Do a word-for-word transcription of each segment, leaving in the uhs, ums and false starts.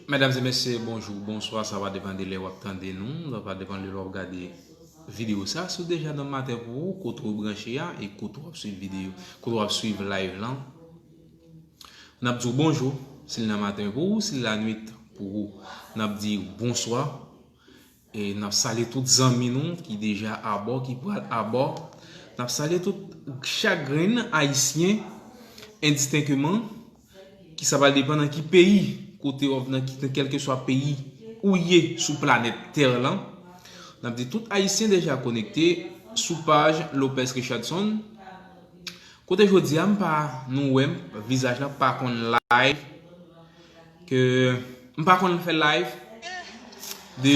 Medam e mesye, bonjou, bonswa, sa va depann de lè w ap tande nou, sa va depann de lè w ap gade videyo sa. Si w deja nan maten pou ou, kote w branche a, e kote w ap swiv videyo, kote w ap swiv live lan. N ap di w bonjou, si l nan maten pou ou, si l lannuit pou ou, n ap di w bonswa. E n ap salye tout zanmi nou ki deja abò, ki pral abò. N ap salye tout chak grenn ayisyen, endistenkteman, ki sa pral depann nan ki peyi, kote w ap nan ki, nan kèlkeswa peyi ou ye sou planèt tè lan. N ap di tout ayisyen deja konekte sou paj Lopez Richardson. Kote jodi a m pa, nou wè m, vizaj lan pa konn live, ke m pa konn fè live de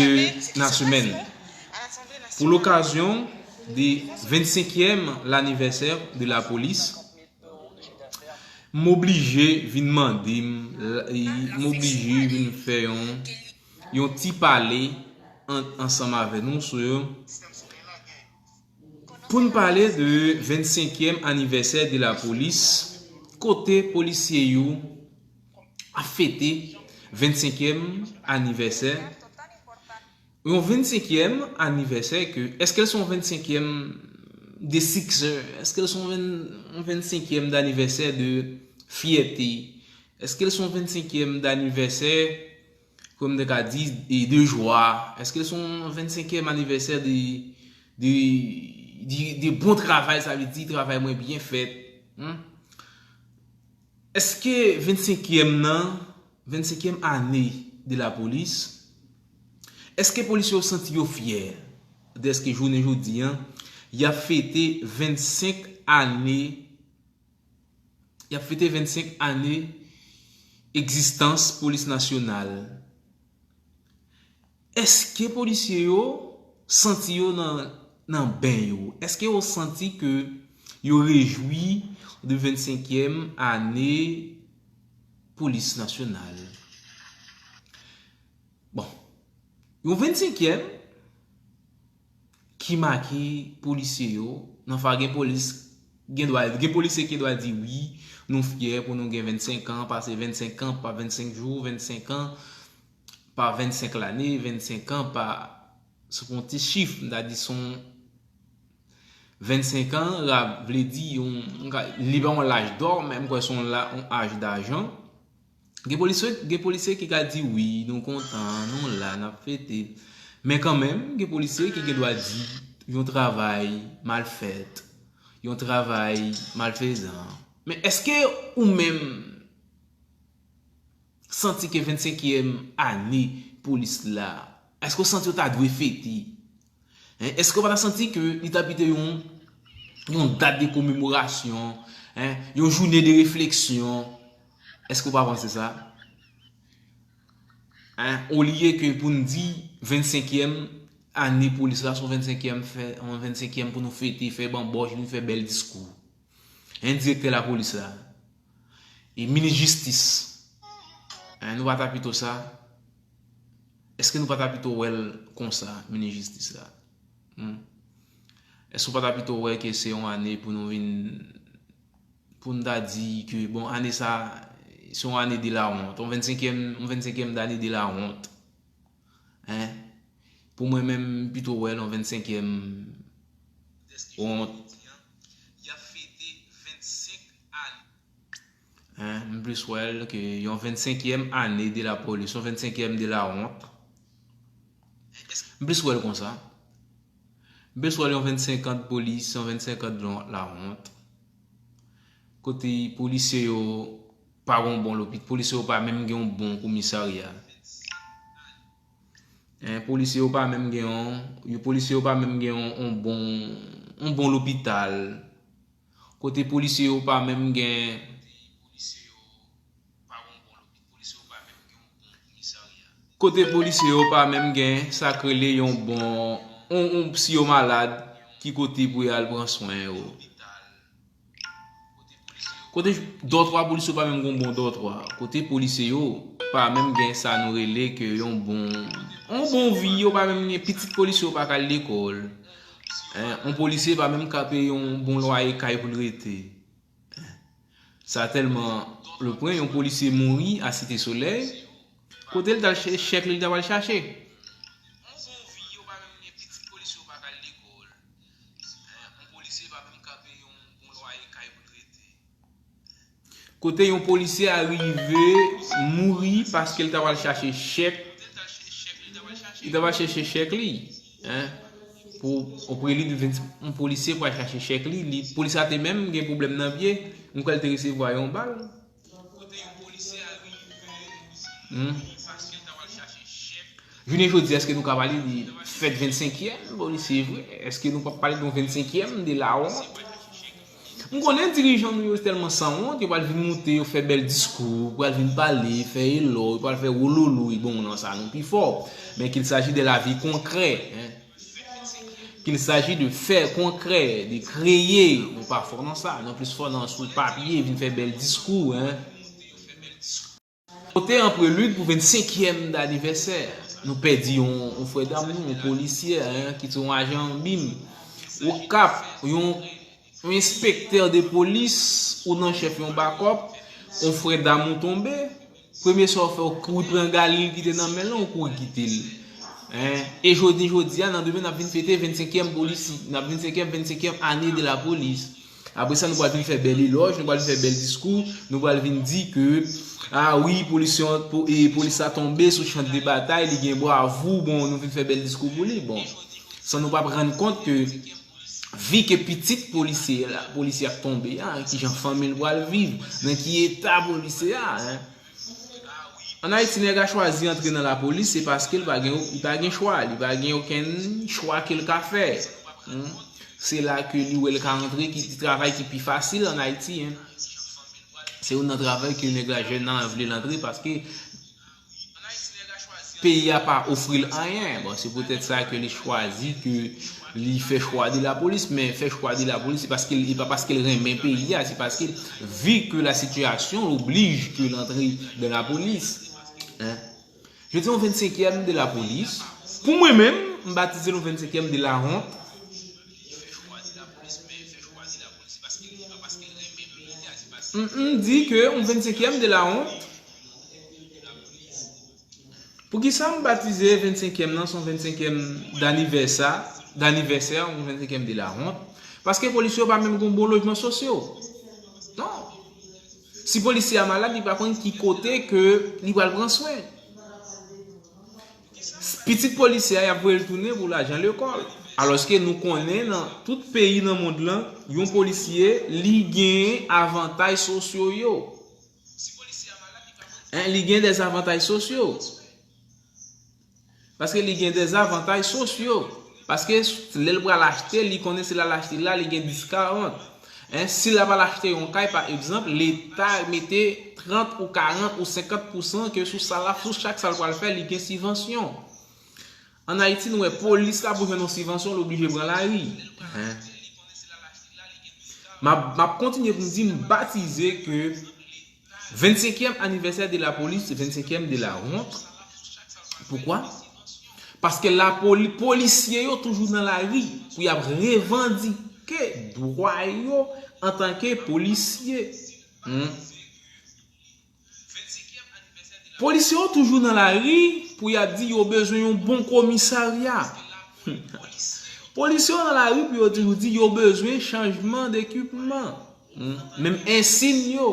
la semaine. Pou lokazyon de vennsenkyèm lanivèsè de la polis, m oblije vin mande m, m oblije vin fè yon, yon ti pale an, ansanm avè nou sou yo. Pou n pale de vennsenkyèm anivèsè de la polis, kote polisye yo ap fete vennsenkyèm anivèsè. Yon vennsenkyèm anivèsè ke, èske l se yon vennsenkyèm de siksè? Èske l se yon venn, yon vennsenkyèm danivèsè de fyète? Èske l se yon vennsenkyèm danivèsè, kòm m te ka di, e de jwa? Èske l se yon vennsenkyèm anivèsè de, de, de, de bon travay, sa vle di travay mwen byen fèt? Hmm? Èske vennsenkyèm nan, vennsenkyèm ane de la polis, èske polisye yo santi yo fyè dèske jounen jodi a, y ap fete vennsenk ane, y ap fete vennsenk ane egzistans polis nasyonal? Èske polisye yo santi yo nan, nan ben yo? Èske yo santi ke yo rejwi de vennsenkyèm ane polis nasyonal? Bon, yon vennsenkyèm ki make polisye yo, nan fa gen polis, gen dwa, gen polisye ki dwa di wi, nou fyè pou nou gen vennsenk an, pase vennsenk an, pa vennsenk jou, vennsenk an, pa vennsenk lane, vennsenk an, pa, se pou yon ti chif, m ta di se yon vennsenk an, ra, vle di yon, yon ka, li pa yon laj dò, men m kwè se yon la, yon aj dajan. Gen polisye, gen polisye ki ka di wi, nou kontan, nou la, n ap fete. Men kanmenm, gen polisye ki gen dwa di yon travay mal fèt, yon travay malfezan. Men èske ou menm santi ke vennsenkyèm ane polis la, èske w santi w ta dwe fete? Hein? Èske w pa ta santi ke li ta pito yon, yon dat de komemorasyon, hein? Yon jounen de refleksyon? Èske w pa panse sa? Hein? Olye ke pou n di vennsenkyèm ane polis la, se yon vennsenkyèm fè, yon vennsenkyèm pou nou fete, fè banbòch, vin fè bèl diskou. Hein, direktè lapolis la. E minis jistis. Hein, nou pa ta pito sa? Èske nou pa ta pito wè l konsa, minis jistis la? Hmm? Èske w pa ta pito wè ke se yon ane pou nou vin, pou n ta di ke, bon, ane sa, se yon ane de lawont, yon vennsenkyèm, yon vennsenkyèm dane de lawont? Hein? Pou mwen menm, m pito wè l yon vennsenkyèm wont. Hein? M plis wè l ke yon vennsenkyèm ane de lapolis, yon vennsenkyèm de lawont. M plis wè l konsa. M plis wè l yon vennsenk an polis, yon vennsenk an lawont. Kote polisye yo pa gen yon bon lopit, polisye yo pa menm gen yon bon komisarya. Hein, polisye yo pa menm gen yon, yo, polisye yo pa menm gen yon, yon bon, yon bon lopital. Kote polisye yo pa menm gen, kote polisye yo pa menm gen sa k rele yon bon, yon, yon, si yo malad, ki kote pou y al pran swen yo. Kote dòtwa, polisye yo pa menm gen yon bon dòtwa. Kote polisye yo pa menm gen sa nou rele ke yon bon, yon bon vi, yo pa menm gen, pitit polisye yo pa ka al lekòl. Hein, yon polisye pa menm ka peye yon bon lwaye kay pou l rete. Sa tèlman le pwen, yon polisye mouri a Site Solèy. Kote l t al chèche chèk li, li ta pral chache? On gon vi, yo pa menm gen pitit polisye, yo pa ka al lekòl. Hein, on polisye pa menm kanpe yon, yon lwaye kay pou trete. Kote yon polisye a rive mouri paske l ta pral chache chèk, li ta pral chèche chèk li. Hein? Pou on prelit de ven, yon polisye pral chache chèk li, li polisye a te menm gen pwoblèm nan pye, m kwè l te resevwa yon bal. Hmm. Jounen jodi, èske nou ka pale de fèt vennsenkyèm polisye vre? Èske nou p ap pale de yon vennsenkyèm de lawont? M konnen dirijan nou yo tèlman sanwont, yo pral vin moute, yo fè bèl diskou, yo pral vin pale, fè elò, yo pral fè wololo, e bon, nan sa nou pi fò. Men qu'il s'agit de la vie concrète, hein. Qu'il s'agit de faits concrets, de kreye, nou pa fò nan sa, nou plis fò nan sou papye, vin fè bèl diskou, hein. Pote an prelid pou vennsenkyèm danivèsè. Nou pèdi yon, yon frè dam nou, yon polisye, hein, ki te yon ajan bim. Okap, yon, yon enspektè de polis, ou nan chèf yon bakòp, yon frè dam ou tonbe. Premye sa w fè, w kouri pran galil ki te nan men l lan, w kouri kite l. Hein? E jodi, jodi a, nan demen, n ap vin fete vennsenkyèm polisi, n ap vennsenkyèm, vennsenkyèm ane de la polis. Apre sa, nou pral vin fè bèl elòj, nou pral vin fè bèl diskou, nou pral vin di ke, a wi, polisye, po, e, polis la tonbe sou chan de batay, li gen bravou, bon, nou vin fè bèl diskou pou li. Bon, san nou pa rann kont ke, vi ke pitit polisye la, polisye ap tonbe a, kijan fanmi l pral viv, nan ki eta polisye a, hein. Ann Ayiti, nèg a chwazi antre nan lapolis, se paske l pa gen, li pa gen chwa, li pa gen okenn chwa ke l ka fè. Hmm. Se la ke li wè l ka antre, ki travay ki pi fasil ann Ayiti, hein. Se youn nan travay ke nèg la jèn nan vle l antre, paske peyi a pa ofri l anyen. Bon, se poutèt sa ke li chwazi ke li fè chwa de lapolis, men fè chwa de lapolis, se paske l, e pa paske l renmen peyi a, se paske vi ke la sitiyasyon oblij ke l antre dan lapolis. Hein? Je dis yon vennsenkyèm de lapolis. Pou mwen menm, m batize l yon vennsenkyèm de lawont. M, m di ke yon vennsenkyèm de lawont. Poukisa m batize vennsenkyèm nan, se yon vennsenkyèm danivèsè, danivèsè, yon vennsenkyèm de lawont? Paske polisye yo pa menm gon bon lojman sosyo. Non. Si polisye a malad, li pa konn ki kote ke li pral pran swen. Pitit polisye a, y ap voye l tounen pou lajan lekòl. Alòske nou konnen nan tout peyi nan mond lan, yon polisye, li gen avantay sosyo yo. Hein, li gen dèzavantaj sosyo. Paske li gen dèzavantaj sosyo. Paske lè l pral achte, li konnen si l al achte la, li gen dis karant. Hein, si l ap al achte yon kay, pa egzanp, Leta mete trant ou karant ou senkant pousan ke sou sa la, sou chak sa l pral fè, li gen sibvansyon. Ann Ayiti, nou wè polis la pou jwenn yon sibvansyon, l oblije pran lari. Hein? M ap, m ap kontinye pou m di, m batize ke vennsenkyèm anivèsè de lapolis, vennsenkyèm de lawont. Poukwa? Paske lapoli-, polisye yo toujou nan lari pou y ap revandike dwa yo antanke polisye. Hmm. Polisye yo toujou nan lari pou y ap di yo bezwen yon bon komisarya. Polisye yo nan lari pou yo toujou di yo bezwen chanjman dekipman. Hmm. Menm ensign yo,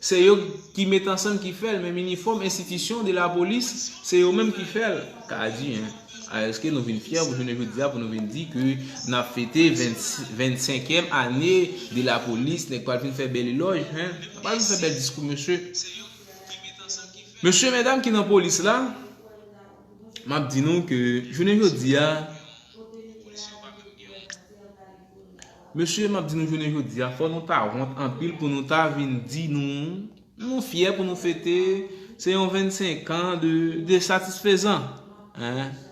se yo ki met ansanm ki fè l, menm inifòm enstitisyon de lapolis, se yo menm ki fè l. Ka di, hein. A, èske nou vin fyè pou jounen jodi a pou nou vin di ke n ap fete vennsenkyèm ane de lapolis, nèg pral vin fè bèl elòj, hein? N ap pral vin fè bèl diskou, mesye. Mesye, medam ki nan polis la, m ap di nou ke jounen jodi a, mesye, m ap di nou jounen jodi a, fò nou ta wont anpil pou nou ta vin di nou, nou fyè pou nou fete, se yon vennsenk an de, de satisfezan. Hein?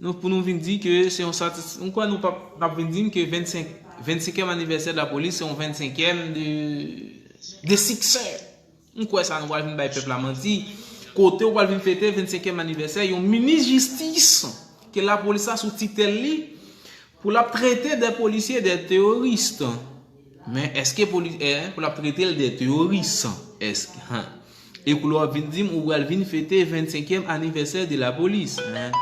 Nou, pou nou vin di ke se yon satis-, m kwè nou p ap, n ap vin di m ke vennsenk, vennsenkyèm anivèsè de lapolis, se yon vennsenkyèm de, de siksè. M kwè sa nou pral vin bay pèp la manti. Kote w pral vin fete vennsenkyèm anivèsè yon minis jistis ke lapolis la sou titèl li pou l ap trete de polisye de teyoris. Men èske poli-, eh, pou l ap trete l de teyoris? Èske, han. E koulè w ap vin di m ou pral vin fete vennsenkyèm anivèsè de lapolis, en?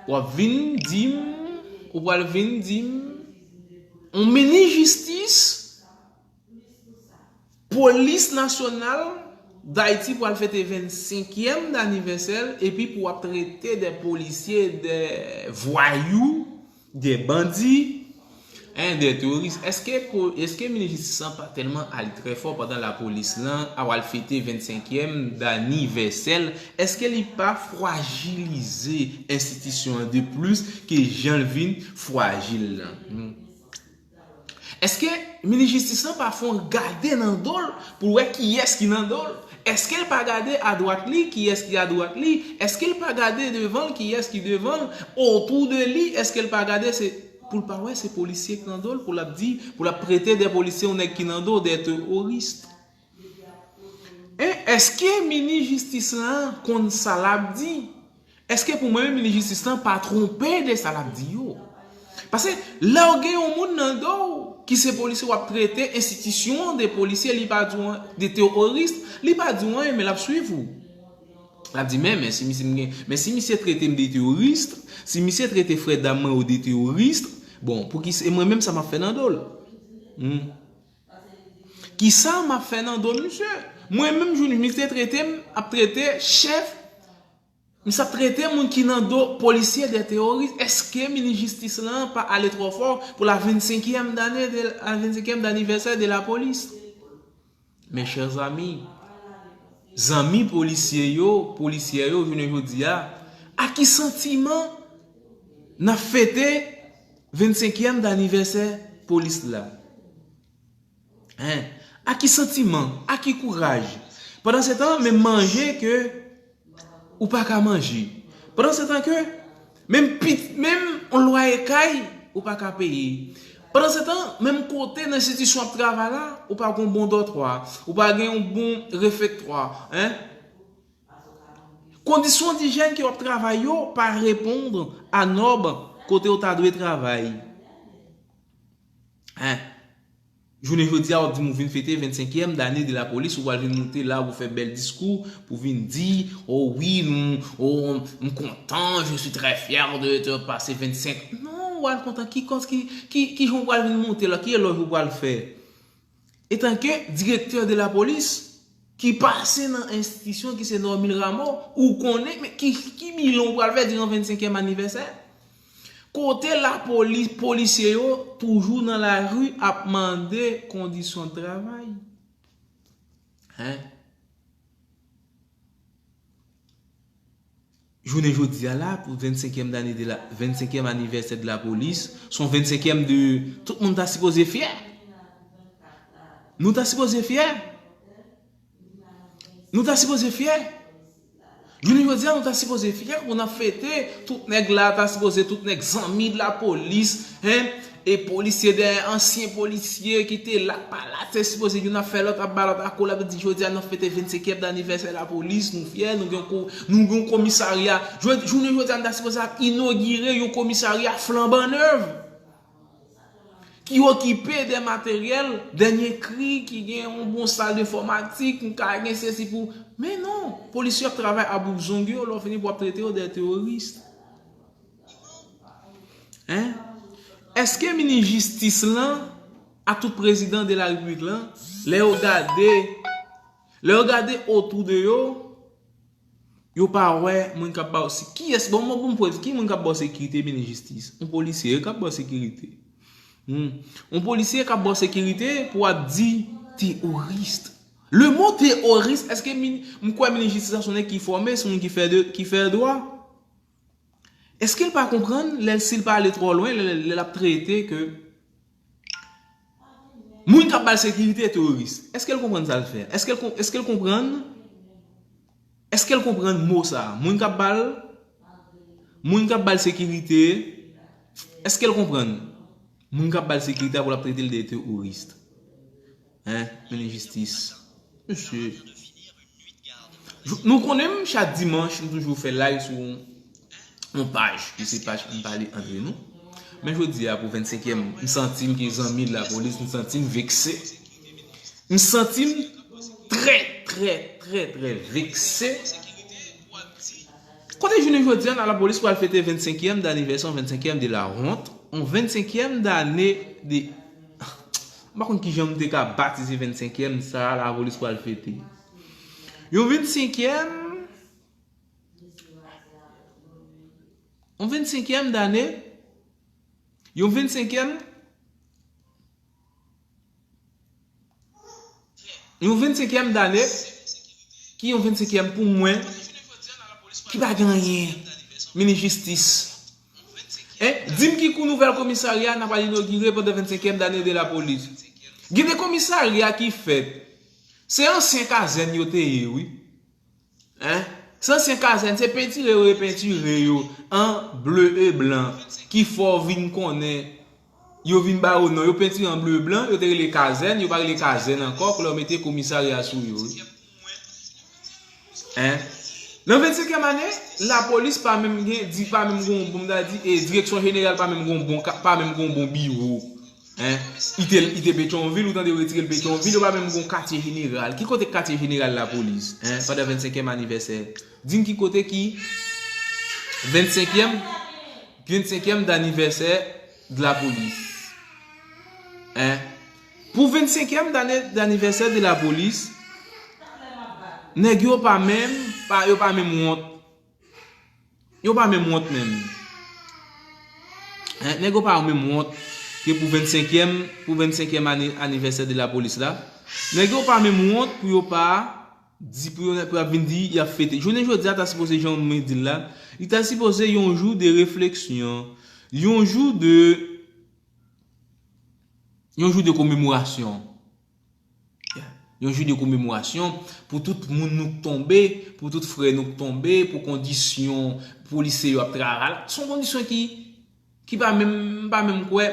W ap vin di m, ou pral vin di m, yon minis jistis, polis nasyonal Dayiti pral fete vennsenkyèm anivèsè l, epi pou w ap trete de polisye de vwayou, de bandi, en, de teworis. Èske, èske minis jistis lan pa tèlman ale trè fò pandan lapolis lan ap al fete vennsenkyèm anivèsè l? Èske li pa frajilize enstitisyon an de plis ke jan l vin frajil lan? Hmm. Èske minis jistis lan pa fè yon gade nan do l pou l wè kiyès ki nan do l? Èske l pa gade adwat li kiyès ki adwat li? Èske l pa gade devan l kiyès ki devan l? Otou de li, èske l pa gade se pou l pa wè se polisye ki nan do l, pou l ap di, pou l ap trete de polisye yon nèg ki nan do, de teworis? E èske minis jistis lan konn sa l ap di? Èske pou mwen menm minis jistis lan pa twonpe de sa l ap di yo? Paske lè w gen yon moun nan do w ki se polisye w ap trete enstitisyon de polisye, li pa di w de teworis, li pa di w anyen, men l ap swiv ou. L ap di, men, men si misye m gen, men si misye trete m de teworis, si misye trete frè dam mwen yo de teworis, bon, pou ki se mwen menm sa m ap fè nan do l? Hmm. Kisa m ap fè nan do misye? Mwen menm, jou misye trete m, ap trete chèf, misye ap trete moun ki nan do polisye de teworis. Èske minis jistis lan pa ale twò fò pou la vennsenkyèm dane de, la vennsenkyèm anivèsè de lapolis? Mes chers amis, zanmi polisye yo, polisyè yo, jounen jodi a, a ki santiman n ap fete vennsenkyèm anivèsè polis la? Hein? A ki santiman? A ki kouraj? Pandan se tan, menm manje ke ou pa ka manje. Pandan se tan ke menm pit, menm yon lwaye kay, ou pa ka peye. Pandan se tan, menm kote nan enstitisyon w ap travay la, ou pa gen yon bon dòtwa, ou pa gen yon bon refektwa, hein? Kondisyon dijèn ke w ap travay yo pa reponn a nòm kote w ta dwe travay. Hein? Jounen jodi a, w ap di m ou vin fete vennsenkyèm dane de lapolis, ou pral vin moute la, ou fè bèl diskou, pou vin di, oh wi, nou, oh, m kontan, je suis très fier de, de pase vennsenk. Non, w al kontan ki kòs, ki, ki, ki jan w pral vin moute la, ki elòj ou pral fè? Etanke direktè de lapolis, ki pase nan enstitisyon ki se Normil Rameau, ou konnen, men ki, ki bilan w pral fè diran vennsenkyèm anivèsè? Kote lapolis, polisye yo toujou nan lari ap mande kondisyon travay. Hein? Jounen jodi a la, pou vennsenkyèm dane de la, vennsenkyèm anivèsè de lapolis, se yon vennsenkyèm de, tout moun ta sipoze fyè. Nou ta sipoze fyè. Nou ta sipoze fyè. Jounen jodi a, nou ta sipoze fyè pou n ap fete. Tout nèg la ta sipoze, tout nèg zanmi de lapolis, hein? E polisye dèyè, ansyen polisye ki te la, pa la, se sipoze youn ap fè lòt, ap ba lòt akolad, di jodi a n ap fete vennsenkyèm anivèsè lapolis, nou fyè, nou gen ko-, nou gen yon komisarya. Jodi, jounen jodi a, nou ta sipoze ap inogire yon komisarya flanban nèf. Ki okipe de materyèl dènye kri, ki gen yon bon sal enfòmatik, yon ka gen sesi pou. Men non, polisye ap travay a bout zong yo, lè w fini pou w ap trete yo de teworis. Hein? Èske minis jistis lan, a tout prezidan de la repiblik lan, lè yo gade, lè yo gade otou de yo, yo pa wè moun k ap ba yo se-, kiyès, bon, bon, bon, prèv, ki moun k ap ba w sekirite, minis jistis? Yon polisye k ap ba w sekirite. Hmm. Yon polisye k ap ba w sekirite pou w ap di teworis. Le mo teworis, èske min-, m kwè minis jistis la se yon nèg ki fòme, se yon moun ki fè de, ki fè dwa? Èske l pa konprann lè l, si l pa ale twò lwen, lè, lè, lè l ap trete ke moun k ap ba l sekirite teworis? Èske l konprann sa l fè? Èske l kon-, èske l konprann? Èske l konprann mo sa a? Moun k ap ba l, moun k ap ba l sekirite, èske l konprann? Moun k ap ba l sekirite a pou l ap trete l de teworis. Hein, minis jistis. Mesye. Jou-, nou konnen m, chak dimanch, m toujou fè live sou yon, yon paj, ki se paj Ann Pale Antre Nou. Men jodi a, pou vennsenkyèm, m santi m gen zanmi de lapolis, m santi m vekse. M santi m trè, trè, trè, trè vekse. Kote jounen jodi a, lapolis pral fete vennsenkyèm danivèsè, vennsenkyèm de la honte, yon vennsenkyèm dane de. M pa konn kijan m te ka batize vennsenkyèm sa a lapolis pral fete. Yon vennsenkyèm. Yon vennsenkyèm dane. Yon vennsenkyèm. Yon vennsenkyèm dane. Ki yon vennsenkyèm pou mwen. Ki pa gen anyen. Minis jistis. Hein? Di m ki kou nouvèl komisarya n ap al inogire pandan vennsenkyèm dane de lapolis. Gen de komisarya ki fèt. Se ansyen kazèn yo te ye, wi. Hein? Se ansyen kazèn, se pentire yo repentire yo an ble e blan ki fè w vin konnen yo vin ba yo non, yo pentire an ble e blan, yo te rele kazèn, yo pa rele kazèn ankò, koulè yo mete komisarya sou yo, wi. Hein? Nan vennsenkyèm ane, lapolis pa menm gen, di pa menm gon bon, m ta di, e direksyon jeneral pa menm gon bon, ka- pa menm gon bon biwo. Hein? Li te, li te Petyonvil, ou tande yo retire l Petyonvil, yo pa menm gon katye jeneral. Ki kote katye jeneral lapolis? Hein? Pandan vennsenkyèm anivèsè. Di m ki kote ki vennsenkyèm, vennsenkyèm danivèsè de lapolis. Hein? Pou vennsenkyèm dane danivèsè de lapolis, nèg yo pa menm, pa, yo pa menm wont. Yo pa menm wont menm. Hein, nèg yo pa menm wont ke pou vennsenkyèm, pou vennsenkyèm ane, anivèsè de lapolis la. Nèg yo pa menm wont pou yo pa di, pou yo, pou y ap vin di y ap fete. Jounen jodi a ta sipoze, jan mwen di l la, li ta sipoze yon jou de refleksyon, yon jou de, yon jou de komemorasyon. Yon jou de komemorasyon pou tout moun nou k tonbe, pou tout frè nou k tonbe, pou kondisyon polisye yo ap travay. Se yon kondisyon ki, ki pa menm, m pa menm kwè.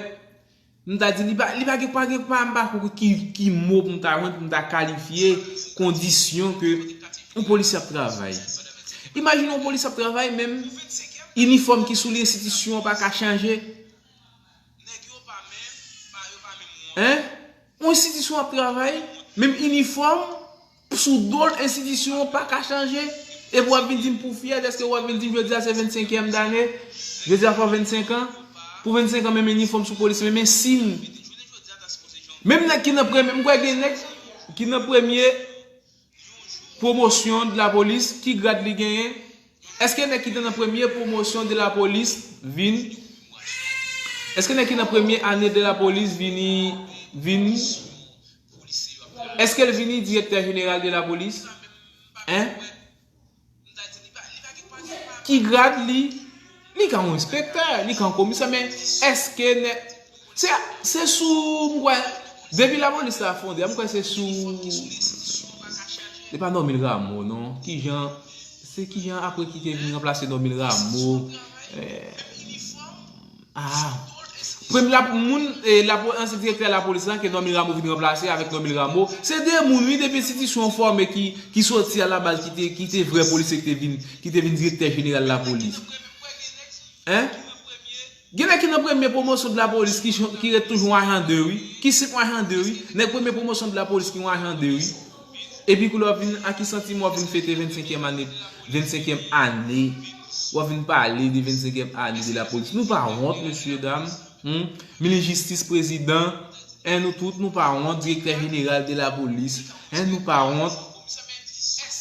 M ta di, li pa, li pa gen, pa gen, pa, m pa kwè ki, ki mo pou m ta jwenn, pou m ta kalifye kondisyon ke yon polisye ap travay. Imajine yon polisye ap travay, menm inifòm ki sou li enstitisyon an pa ka chanje. Hein? Yon enstitisyon ap travay, menm inifòm sou do l, enstitisyon an pa ka chanje. Epi w ap vin di m pou fyè, dèske w ap vin di m jodi a se vennsenkyèm dane, jodi a fè vennsenk an, pou vennsenk an menm inifòm sou polis, menm ensi l. Menm nèg ki nan premye, m kwè gen nèg ki nan premye pwomosyon de lapolis, ki grad li genyen? Èske nèg ki te nan premye pwomosyon de lapolis vin? Èske nèg ki nan premye ane de lapolis vini, vin? Èske l vini direktè jeneral de lapolis? Hein? Ki grad li? Li ka yon enspektè, li ka yon komisè, men èske nèg, se, se sou, m kwè, depi lapolis la fonde, m kwè se sou, se pa Normil Rameau, non. Kijan, se kijan apre ki te vin ranplase Normil Rameau? Eh, ah. Premye la, moun, eh, lapo-, ansyen direktè lapolis la, ke Normil Rameau vin ranplase avèk Normil Rameau. Se de moun, wi, depi enstitisyon an fòme ki, ki soti a la baz, ki te, ki te vrè polisye, ki te vin, ki te vin direktè jeneral lapolis. Hein? Gen nèg ki nan premye pwomosyon de lapolis ki, ki ret toujou yon ajan de, wi. Ki senp yon ajan de, wi. Nèg premye pwomosyon de lapolis ki yon ajan de, wi. Epi koulè w ap vin, a ki santiman w ap vin fete vennsenkyèm ane, vennsenkyèm ane. W ap vin pale de vennsenkyèm ane de lapolis. Nou pa wont, mesye dam. Hmm? Minis jistis, prezidan. Hein, nou tout, nou pa wont, direktè jeneral de lapolis. Hein, nou pa wont.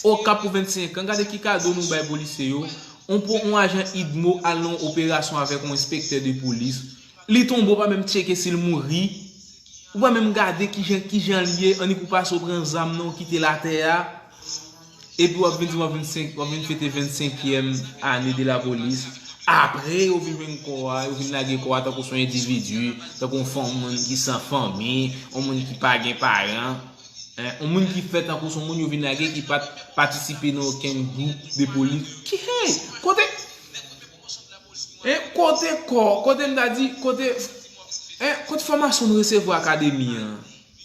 Okap pou vennsenk an, gade ki kado nou bay polisye yo. On po, on ajan idmo al nan yon operasyon avèk yon enspektè de polis. Li tonbe, ou pa menm tcheke si l mouri. Ou pa menm gade kijan, kijan l ye, annik ou pase ou pran zam nan, ou kite l atè a. Epi w ap vin di w ap vin senk, w ap vin fete vennsenkyèm ane de lapolis. Apre, yo vin jwenn kò a, yo vin lage kò a tankou se yon endividi, tankou yon fanm, moun ki san fanmi, yon moun ki pa gen paran. Hein, yon moun ki fè tankou se yon moun yo vin lage ki pa t patisipe nan okenn gwoup de polis. Ki, hey, kote, hein, kote kò, kote m ta di, kote, hein, kote fòmasyon n resevwa akademi an?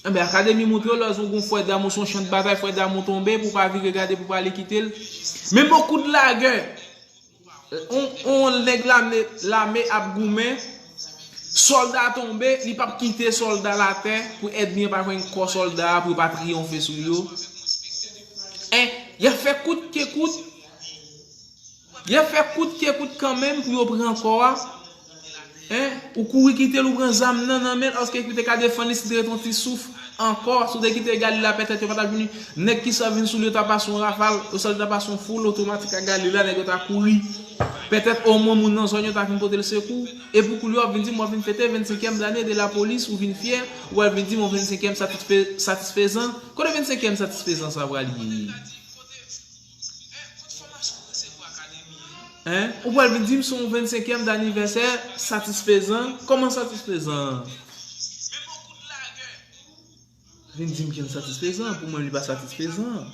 Enben, akademi montre w lè w gon frè dam ou se yon chan de batay, frè dam ou tonbe, pou w pa vire gade, pou w pa ale kite l. Men bon kout lagè, on, on nèg lame, lame ap goumen, Sòlda tonbe, li p ap kite sòlda l atè pou ènmi an pa jwenn kò sòlda a pou yo pa triyonfe sou yo. En, y ap fè kout ke kout. Y ap fè kout ke kout kanmenm pou yo pran kò a. En, ou kouri kite l, ou pran zam nan nan men l, alòske li te ka defann li si te ret yon ti souf ankò. Si w te kite Galil la, petèt yo pa t ap vini. Nèg ki sòt vin sou li yo ta pase yon rafal, yo sòt ta pase yon foul otomatik ak Galil la, nèg yo ta kouri. Petèt omwen moun nan zòn yo ta vin pote l sekou. E pou koulye w ap vin di m w ap vin fete vennsenkyèm lane de lapolis, ou vin fyè, ou al vin di m yon vennsenkyèm satisfe- satisfezan. Kote vennsenkyèm satisfezan sa pral ye? Hein? Ou pral vin di m se yon vennsenkyèm danivèsè satisfezan? Kòman satisfezan? Vin di m ki yon satisfezan, pou mwen li pa satisfezan.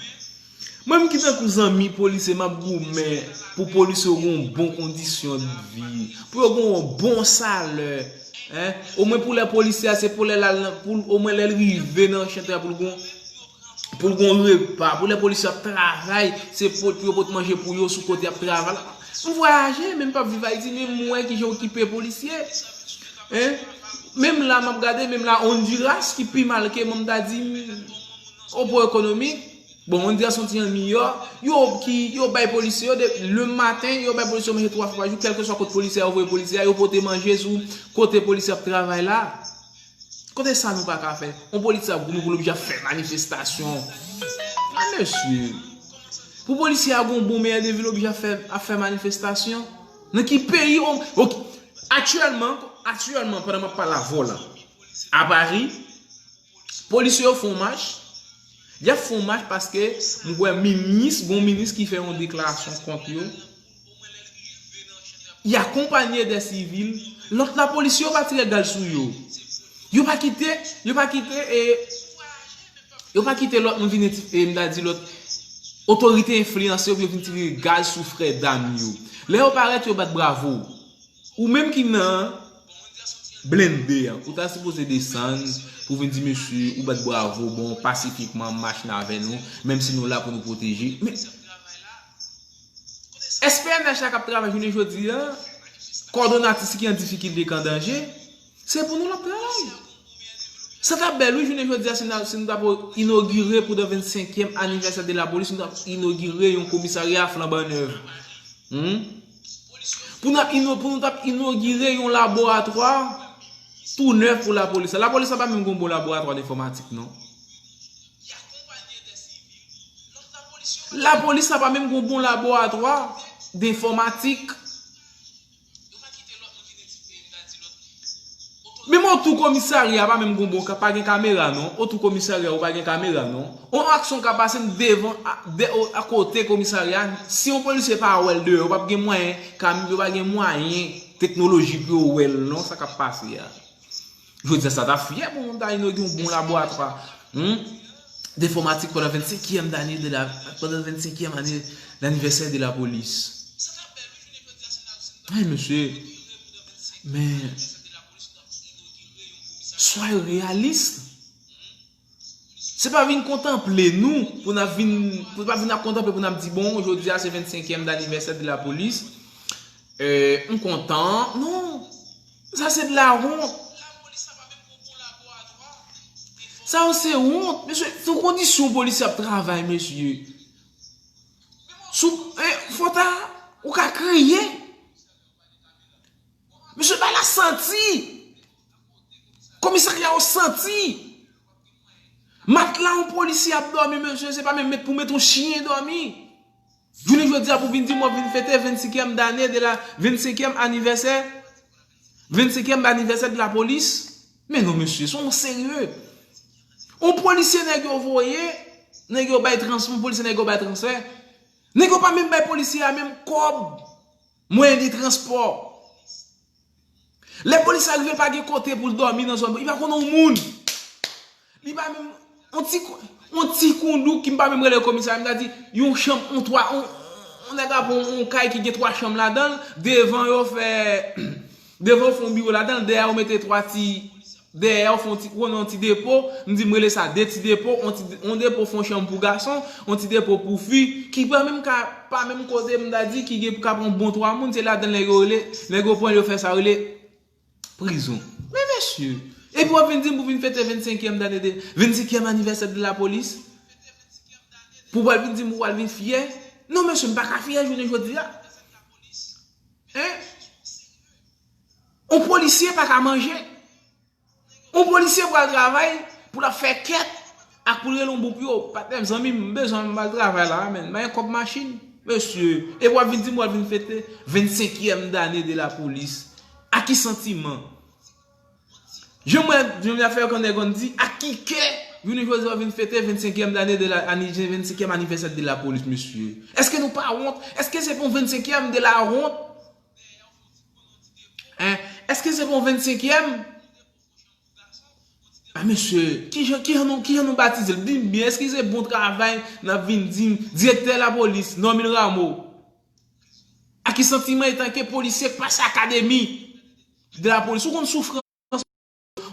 Mwen menm ki tankou zanmi polisye, m ap goumen pou polisye yo gen yon bon kondisyon de vi, pou yo gen yon bon salè. Hein? Omwen pou lè polisye a, se pou lè l al nan, pou omwen lè l rive nan chantye a, pou l gen, pou l gen yon repa, pou lè polisye ap travay, se pou, pou yo pot manje pou yo sou kote y ap travay la. M vwayaje, men m p ap viv Ayiti, men m wè kijan yo okipe polisye. Hein? Menm la, m ap gade, menm la, Honduras ki pi mal ke mwen, m ta di, o pwen ekonomik, bon, Honduras yon ti jan miyò, yo ki, yo bay polisye yo, de, le maten, yo bay polisye yo manje twa fwa pa jou, kèlkeswa kot polisye a, yo voye polisye a, yo pote manje sou kote polisye ap travay la. Kote sa nou pa ka fè? On polisye ap goumen pou l oblije ap fè manifestasyon. A mesye, pou polisye a gen yon bon meyè de vi, l oblije ap fè, ap fè manifestasyon? Nan ki peyi? On, ok, aktyèlman, aktyèlman, pandan m ap pale avè w la, a Pari, polisye yo fè yon mach. Y ap fè yon mach paske m wè minis, gon minis ki fè yon deklarasyon kont yo. Y akonpanye de sivil. Lòt lapolis yo pa tire gaz sou yo. Yo pa kite, yo pa kite, e, yo pa kite lòt moun vin, e, m ta di lòt otorite enfliyanse yo pou yo vin tire gaz sou frè dam yo. Lè yo parèt, yo bat bravo. Ou menm ki nan blende an, ou ta sipoze desann pou vin di mesye, ou bat bravo, bon, pasifikman, m mache avè nou, menm si nou la pou nou pwoteje. Men, S P N H la k ap travay jounen jodi a, kòdonatis ki an difikilte, ki an danje, se pou nou l ap travay. Sa t ap bèl, wi, jounen jodi a, si nou, si nou t ap inogire pou de vennsenkyèm anivèsè de lapolis, nou t ap inogire yon komisarya flanban nèf. Hmm? Pou n ap ino-, pou nou t ap inogire yon laboratwa tou nèf pou lapolis la. Lapolis la pa menm gen yon bon laboratwa de enfòmatik, non. Lapolis la pa menm gen yon bon laboratwa de enfòmatik. Menm otou komisarya pa menm gen bon ka, pa gen kamera non. Otou komisarya ou pa gen kamera non. On aksyon ka pase devan, a, de, o, akote komisarya, si yon polisye pa wè l deyò, yo p ap gen mwayen, kam, yo pa gen mwayen teknoloji pou yo wè l non, sa k ap pase a. Jodi a sa ta fyè pou moun ta inogire yon bon laboratwa. Hmm? Denfòmatik pandan vennsenkyèm dane de la, pandan vennsenkyèm ane lanivèsè de lapolis. Ay, mesye. Men, soyez réaliste. Se pa vin kontanple nou, pou n ap vin, pou n pa vin ap kontanple, pou n ap di, bon, jodi a se vennsenkyèm danivèsè de lapolis. E, m kontan. Non. Sa se de la wont. Sa yo se wont. Mesye, sou kondisyon polisye ap travay, mesye. Sou, e, fò ta, ou ka kriye. Mesye, bagay la santi. Komisarya yo santi. Matla yon polisye ap dòmi, mesye, se pa menm met pou met yon chen dòmi. Jounen jodi a pou vin di m w ap vin fete vennsenkyèm dane de la, vennsenkyèm anivèsè, vennsenkyèm anivèsè de lapolis. Men non, mesye, se yon serye. Yon polisye nèg yo voye, nèg yo bay transfè, yon polisye nèg yo bay transfè. Nèg yo pa menm bay polisye a menm kòb, mwayen de transpò. Lè polis la rive, l pa gen kote pou l dòmi nan zòn, li pa konn yon moun. Li pa menm, yon ti, yon ti koundouk ki m pa menm rele komisarya, m ta di, yon chanm, yon twa, yon, yon nèg ap yon, yon kay ki gen twa chanm ladan l, devan yo fè, devan yo fè yon biwo ladan l, dèyè yo mete twa ti, dèyè yo fè yon ti, konnen yon ti depo, m di m rele sa de ti depo, yon ti, yon depo fè yon chanm pou gason, yon ti depo pou fi, ki pa menm ka, pa menm kote m ta di, ki gen pou ka pran bon twa moun, se ladan l nèg yo rele, nèg yo pran yo fè sa yo rele prizon. Mesye, epi w ap vin di m pou vin fete vennsenkyèm dane de, vennsenkyèm anivèsè de lapolis? Pou w al vin di m ou al vin fyè? Non, mesye, m pa ka fyè jounen jodi a. Hein? On polisye pa ka manje. On polisye pral travay pou l ap fè kèt ak pou l rele on boug pou yo. Patnè m, zanmi m, m bezwen m al travay la, men m pa gen kòb machin. Mesye, epi w ap vin di m w al vin fete vennsenkyèm dane de lapolis. A ki santiman? Jan mwen, jan mwen fè yo konnen konn di, ak ki kè, jounen jodi a w vin fete vennsenkyèm dane de la, ani-, vennsenkyèm anivèsè de lapolis, mesye? Èske nou pa wont? Èske se pou vennsenkyèm de la wont? Hein? Èske se pou vennsenkyèm? A, mesye, kijan, kijan nou, kijan nou batize l? Di m byen, èske se bon travay n ap vin di m, direktè lapolis, Normil Rameau? A ki santiman etanke polisye k pase akademi de lapolis? Ou konn soufrans,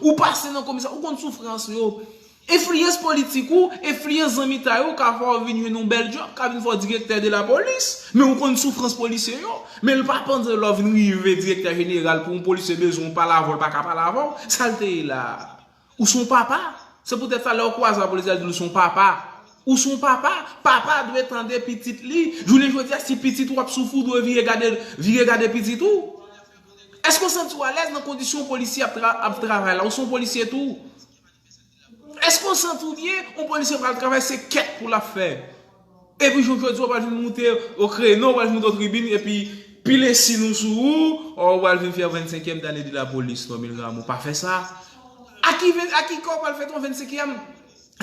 ou pase nan komisè, ou konn soufrans yo. Enfliyans politik ou, enfliyans zanmitay ou ka fè w vin jwenn yon bèl djòb, ka vin fè w direktè de lapolis, men ou konn soufrans polisye yo. Men l pa panse lè w vin rive direktè jeneral pou yon polisye bezwen w pale avè w, l pa ka pale avè w. Sa l te ye la? Ou se yon papa. Se poutèt sa, lè w kwaze lapolis, l di w se yon papa. Ou se yon papa. Papa dwe tande pitit li. Jounen jodi a, si pitit ou ap soufri, ou dwe vire gade, vire gade pitit ou. Èske w santi w alèz nan kondisyon yon polisye ap tra-, ap travay la? Ou se yon polisye tou. Èske w santi w byen? Yon polisye pral travay, se kèt pou l ap fè. Epi jou jodi a, w pral vin moute o kreno, w pral vin moute o tribin, epi pile sin ou sou ou, o, w pral vin fè vennsenkyèm dane de lapolis, Normil Rameau. Pa fè sa. A ki ven-, a ki kè w pral fete yon vennsenkyèm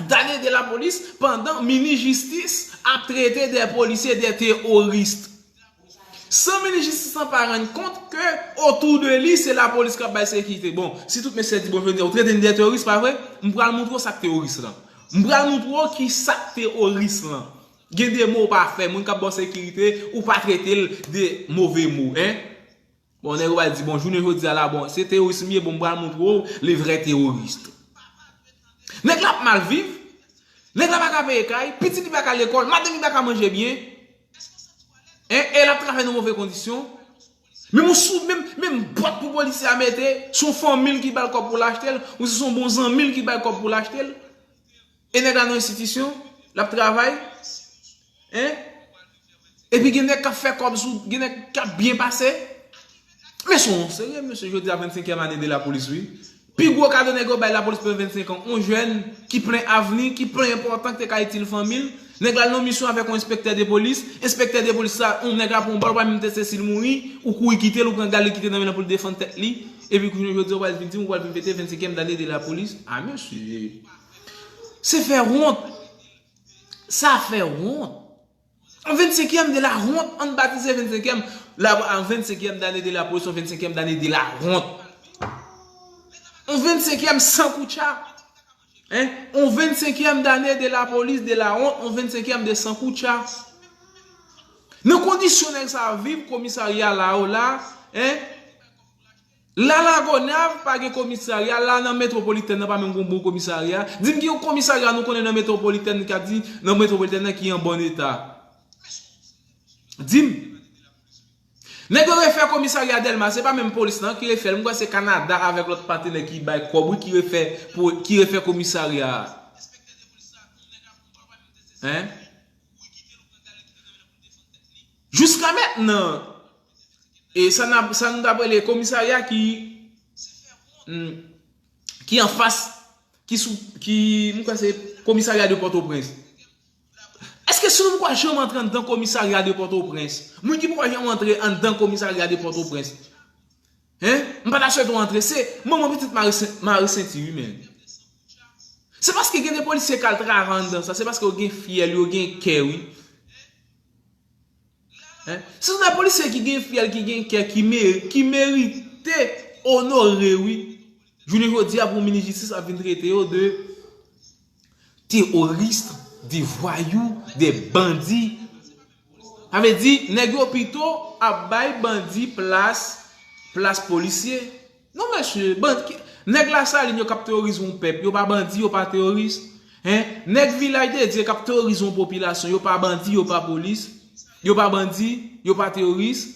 dane de lapolis pandan minis jistis ap trete de polisye de teworis? San minis jistis lan pa rann kont ke otou de li, se lapolis k ap bay sekirite. Bon, si tout mesye di, bon, jodi a, ou trete n de teworis, pa vre? M pral montre w sa k teworis lan. M pral montre w ki sa k teworis lan. Gen de mo ou pa fè, moun k ap ba w sekirite, ou pa trete l de move mo, en? Bon, nèg yo pral di, bon, jounen jodi a la, bon, se teworis m ye, bon, m pral montre w le vrai terroriste. Nèg la ap mal viv, nèg la pa ka peye kay, pitit li pa ka lekòl, madanm li pa ka manje byen, en, e l ap travay nan move kondisyon. Menm yon sou, menm, menm bòt pou polisye a mete, se yon fanmi l ki ba l kòb pou l achte l, ou se yon bon zanmi l ki ba l kòb pou l achte l. E nèg la nan enstitisyon, l ap travay, en? Epi gen nèg k ap fè kòb sou, gen nèg k ap byen pase. Men se yon serye, mesye, jodi a vennsenkyèm ane de lapolis, wi. Pi gwo kado nèg yo bay lapolis pandan vennsenk an, yon jèn ki plen avni, ki plen enpòtan, ki te ka itil fanmi l. Nèg la al nan misyon avèk yon enspektè de polis. Enspektè de polis sa, yon nèg la pran yon bal, ou pa menm teste si l mouri, ou kouri kite l, ou pran gal li kite nan men l pou l defann tèt li. Epi kounye a jodi a, ou pral vin di m, ou pral vin fete vennsenkyèm dane de lapolis. A, mesye. Se fè wont. Sa fè wont. Yon vennsenkyèm de la wont, ann batize vennsenkyèm, la, yon vennsenkyèm dane de lapolis, yon vennsenkyèm dane de la wont. Yon vennsenkyèm san koutcha. En? Yon vennsenkyèm dane de lapolis, de la wont, yon vennsenkyèm de san koutcha. Nan kondisyon nèg sa ap viv, komisarya la, o la, en? La Lagonav pa gen komisarya, la nan metwopolitèn nan pa menm gen yon bon komisarya. Di m ki yon komisarya nou konnen nan metwopolitèn ki ap di nan metwopolitèn nan ki an bon eta. Di m. Nèg yo refè komisarya Dèlma, se pa menm polis lan ki refè l. M kwè se Kanada avèk lòt patenè ki bay kòb, wi, ki refè, pou, ki refè komisarya a. Hein? Jiska mentnan, e sa n ap, sa nou t ap rele komisarya ki, hmm, ki anfas, ki sou, ki, m kwè se komisarya de Pòtoprens. Èske si nou poko janm antre anndan komisarya de Pòtoprens, moun ki poko janm antre anndan komisarya de Pòtoprens, en? M pa ta swete w antre, se manman pitit mare sen-, mare senti, wi, men. Se paske gen de polisye k al travay anndan sa, se paske yo gen fyèl, yo gen kè, wi. Hein? Se yon polisye ki gen fyèl, ki gen kè, ki me-, ki merite onore, wi. Jounen jodi a, pou minis jistis ap vin trete yo de teworis, de vwayou, de bandi. Sa vle di, nèg yo pito ap bay bandi plas, plas polisye. Non, mesye, bandi, nèg Lasalin yo k ap teworize yon pèp, yo pa bandi, yo pa teworis. Hein? Nèg Vilaj de Dye k ap teworize yon popilasyon, yo pa bandi, yo pa polis, yo pa bandi, yo pa teworis.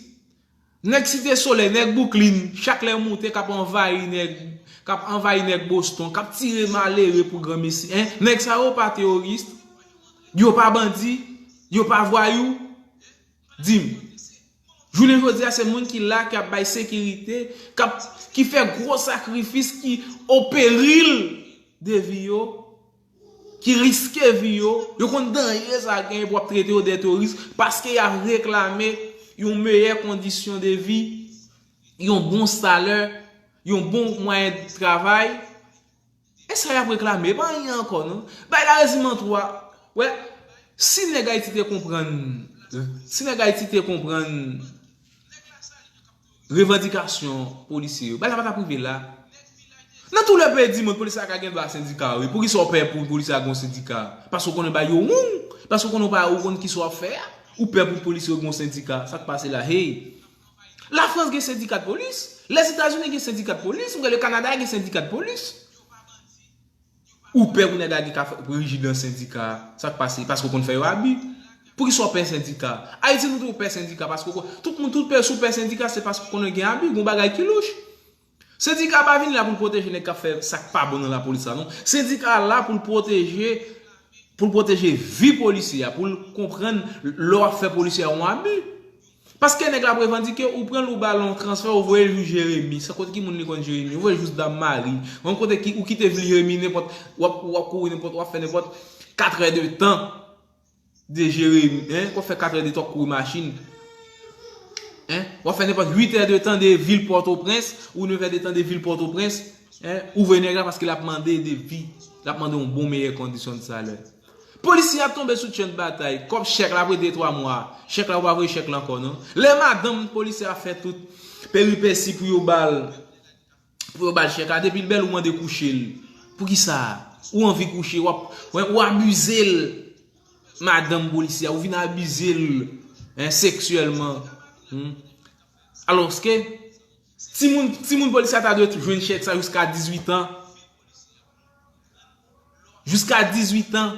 Nèg Site Solèy, nèg Bouklin, chak lè moute k ap anvayi nèg, k ap anvayi nèg Boston, k ap tire malere pou granmesi, en? Nèg sa yo pa teworis? Yo pa bandi? Yo pa vwayou? Di m. Jounen jodi a, se moun ki la, k ap bay sekirite, k ap, ki fè gwo sakrifis, ki o peril de vi yo, ki riske vi yo, yo konn danje sa genyen pou ap trete yo de teworis, paske y ap reklame yon meyè kondisyon de vi, yon bon salè, yon bon mwayen de travay. E sa y ap reklame, e pa anyen ankò non. Bay la reziman twa. Wè, si nèg Ayiti te konprann, si nèg Ayiti te konprann revandikasyon polisye yo, bay la pa t ap rive la. Nan tout lè peyi di mond, polisye a ka gen dwa sendika, wi. Poukisa w pè pou polisye a gen yon sendika? Paske w konnen bay yo wong, paske w konnen w pa, ou konn kisa w ap fè a. Ou pè pou polisye yo gen yon sendika. Sa k pase la? Hey! Lafrans gen sendika de polis. Lèzetazini gen sendika de polis. Ou gade Kanada gen sendika de polis. Ou pè pou nèg la gen ka fè, pou rijid nan sendika. Sa k pase? Paske w konn fè yo abi. Poukisa w pè sendika? Ayiti, nou tou pè sendika paske w konn, tout moun, tout pè, si w pè sendika, se paske w konnen gen abi, gen yon bagay ki louch. Sendika pa vin la pou l pwoteje nèg k ap fè sa k pa bon nan lapolis la, non. Sendika la pou l pwoteje, pou l pwoteje vi polisye a, pou l konprann lè w ap fè polisye a yon abi. Paske nèg la ap revandike, ou pran l, ou ba l yon transfè, ou voye l jis Jeremi. Sa kote ki moun li konn Jeremi? Ou voye l jis Dam Mari. Yon kote ki, ou kite vil Jeremi, nenpòt, w ap, w ap kouri nenpòt, w ap fè nenpòt katrè de tan de Jeremi, en, w ap fè katrè de tan w ap kouri machin. En, w ap fè nenpòt uit è de tan de vil Pòtoprens, ou nevè de tan de vil Pòtoprens, en, ou voye nèg la paske l ap mande de vi, l ap mande yon bon meyè kondisyon de salè. Polisye ap tonbe sou tchenn batay, kòb chèk la apre de twa mwa, chèk la ou pa voye chèk la ankò non. Lè madanm polisye a fè tout peripesi pou yo ba l, pou yo ba l chèk la, depi l bèl ou mande kouche l. Poukisa? Ou anvi kouche, w ap, w, ou abize l. Madanm polisye a, ou vin abize l, en, seksyèlman. Hmm. Alòske, timoun, timoun polisye a ta dwe jwenn chèk sa jiska dizuit an. Jiska dizuit an,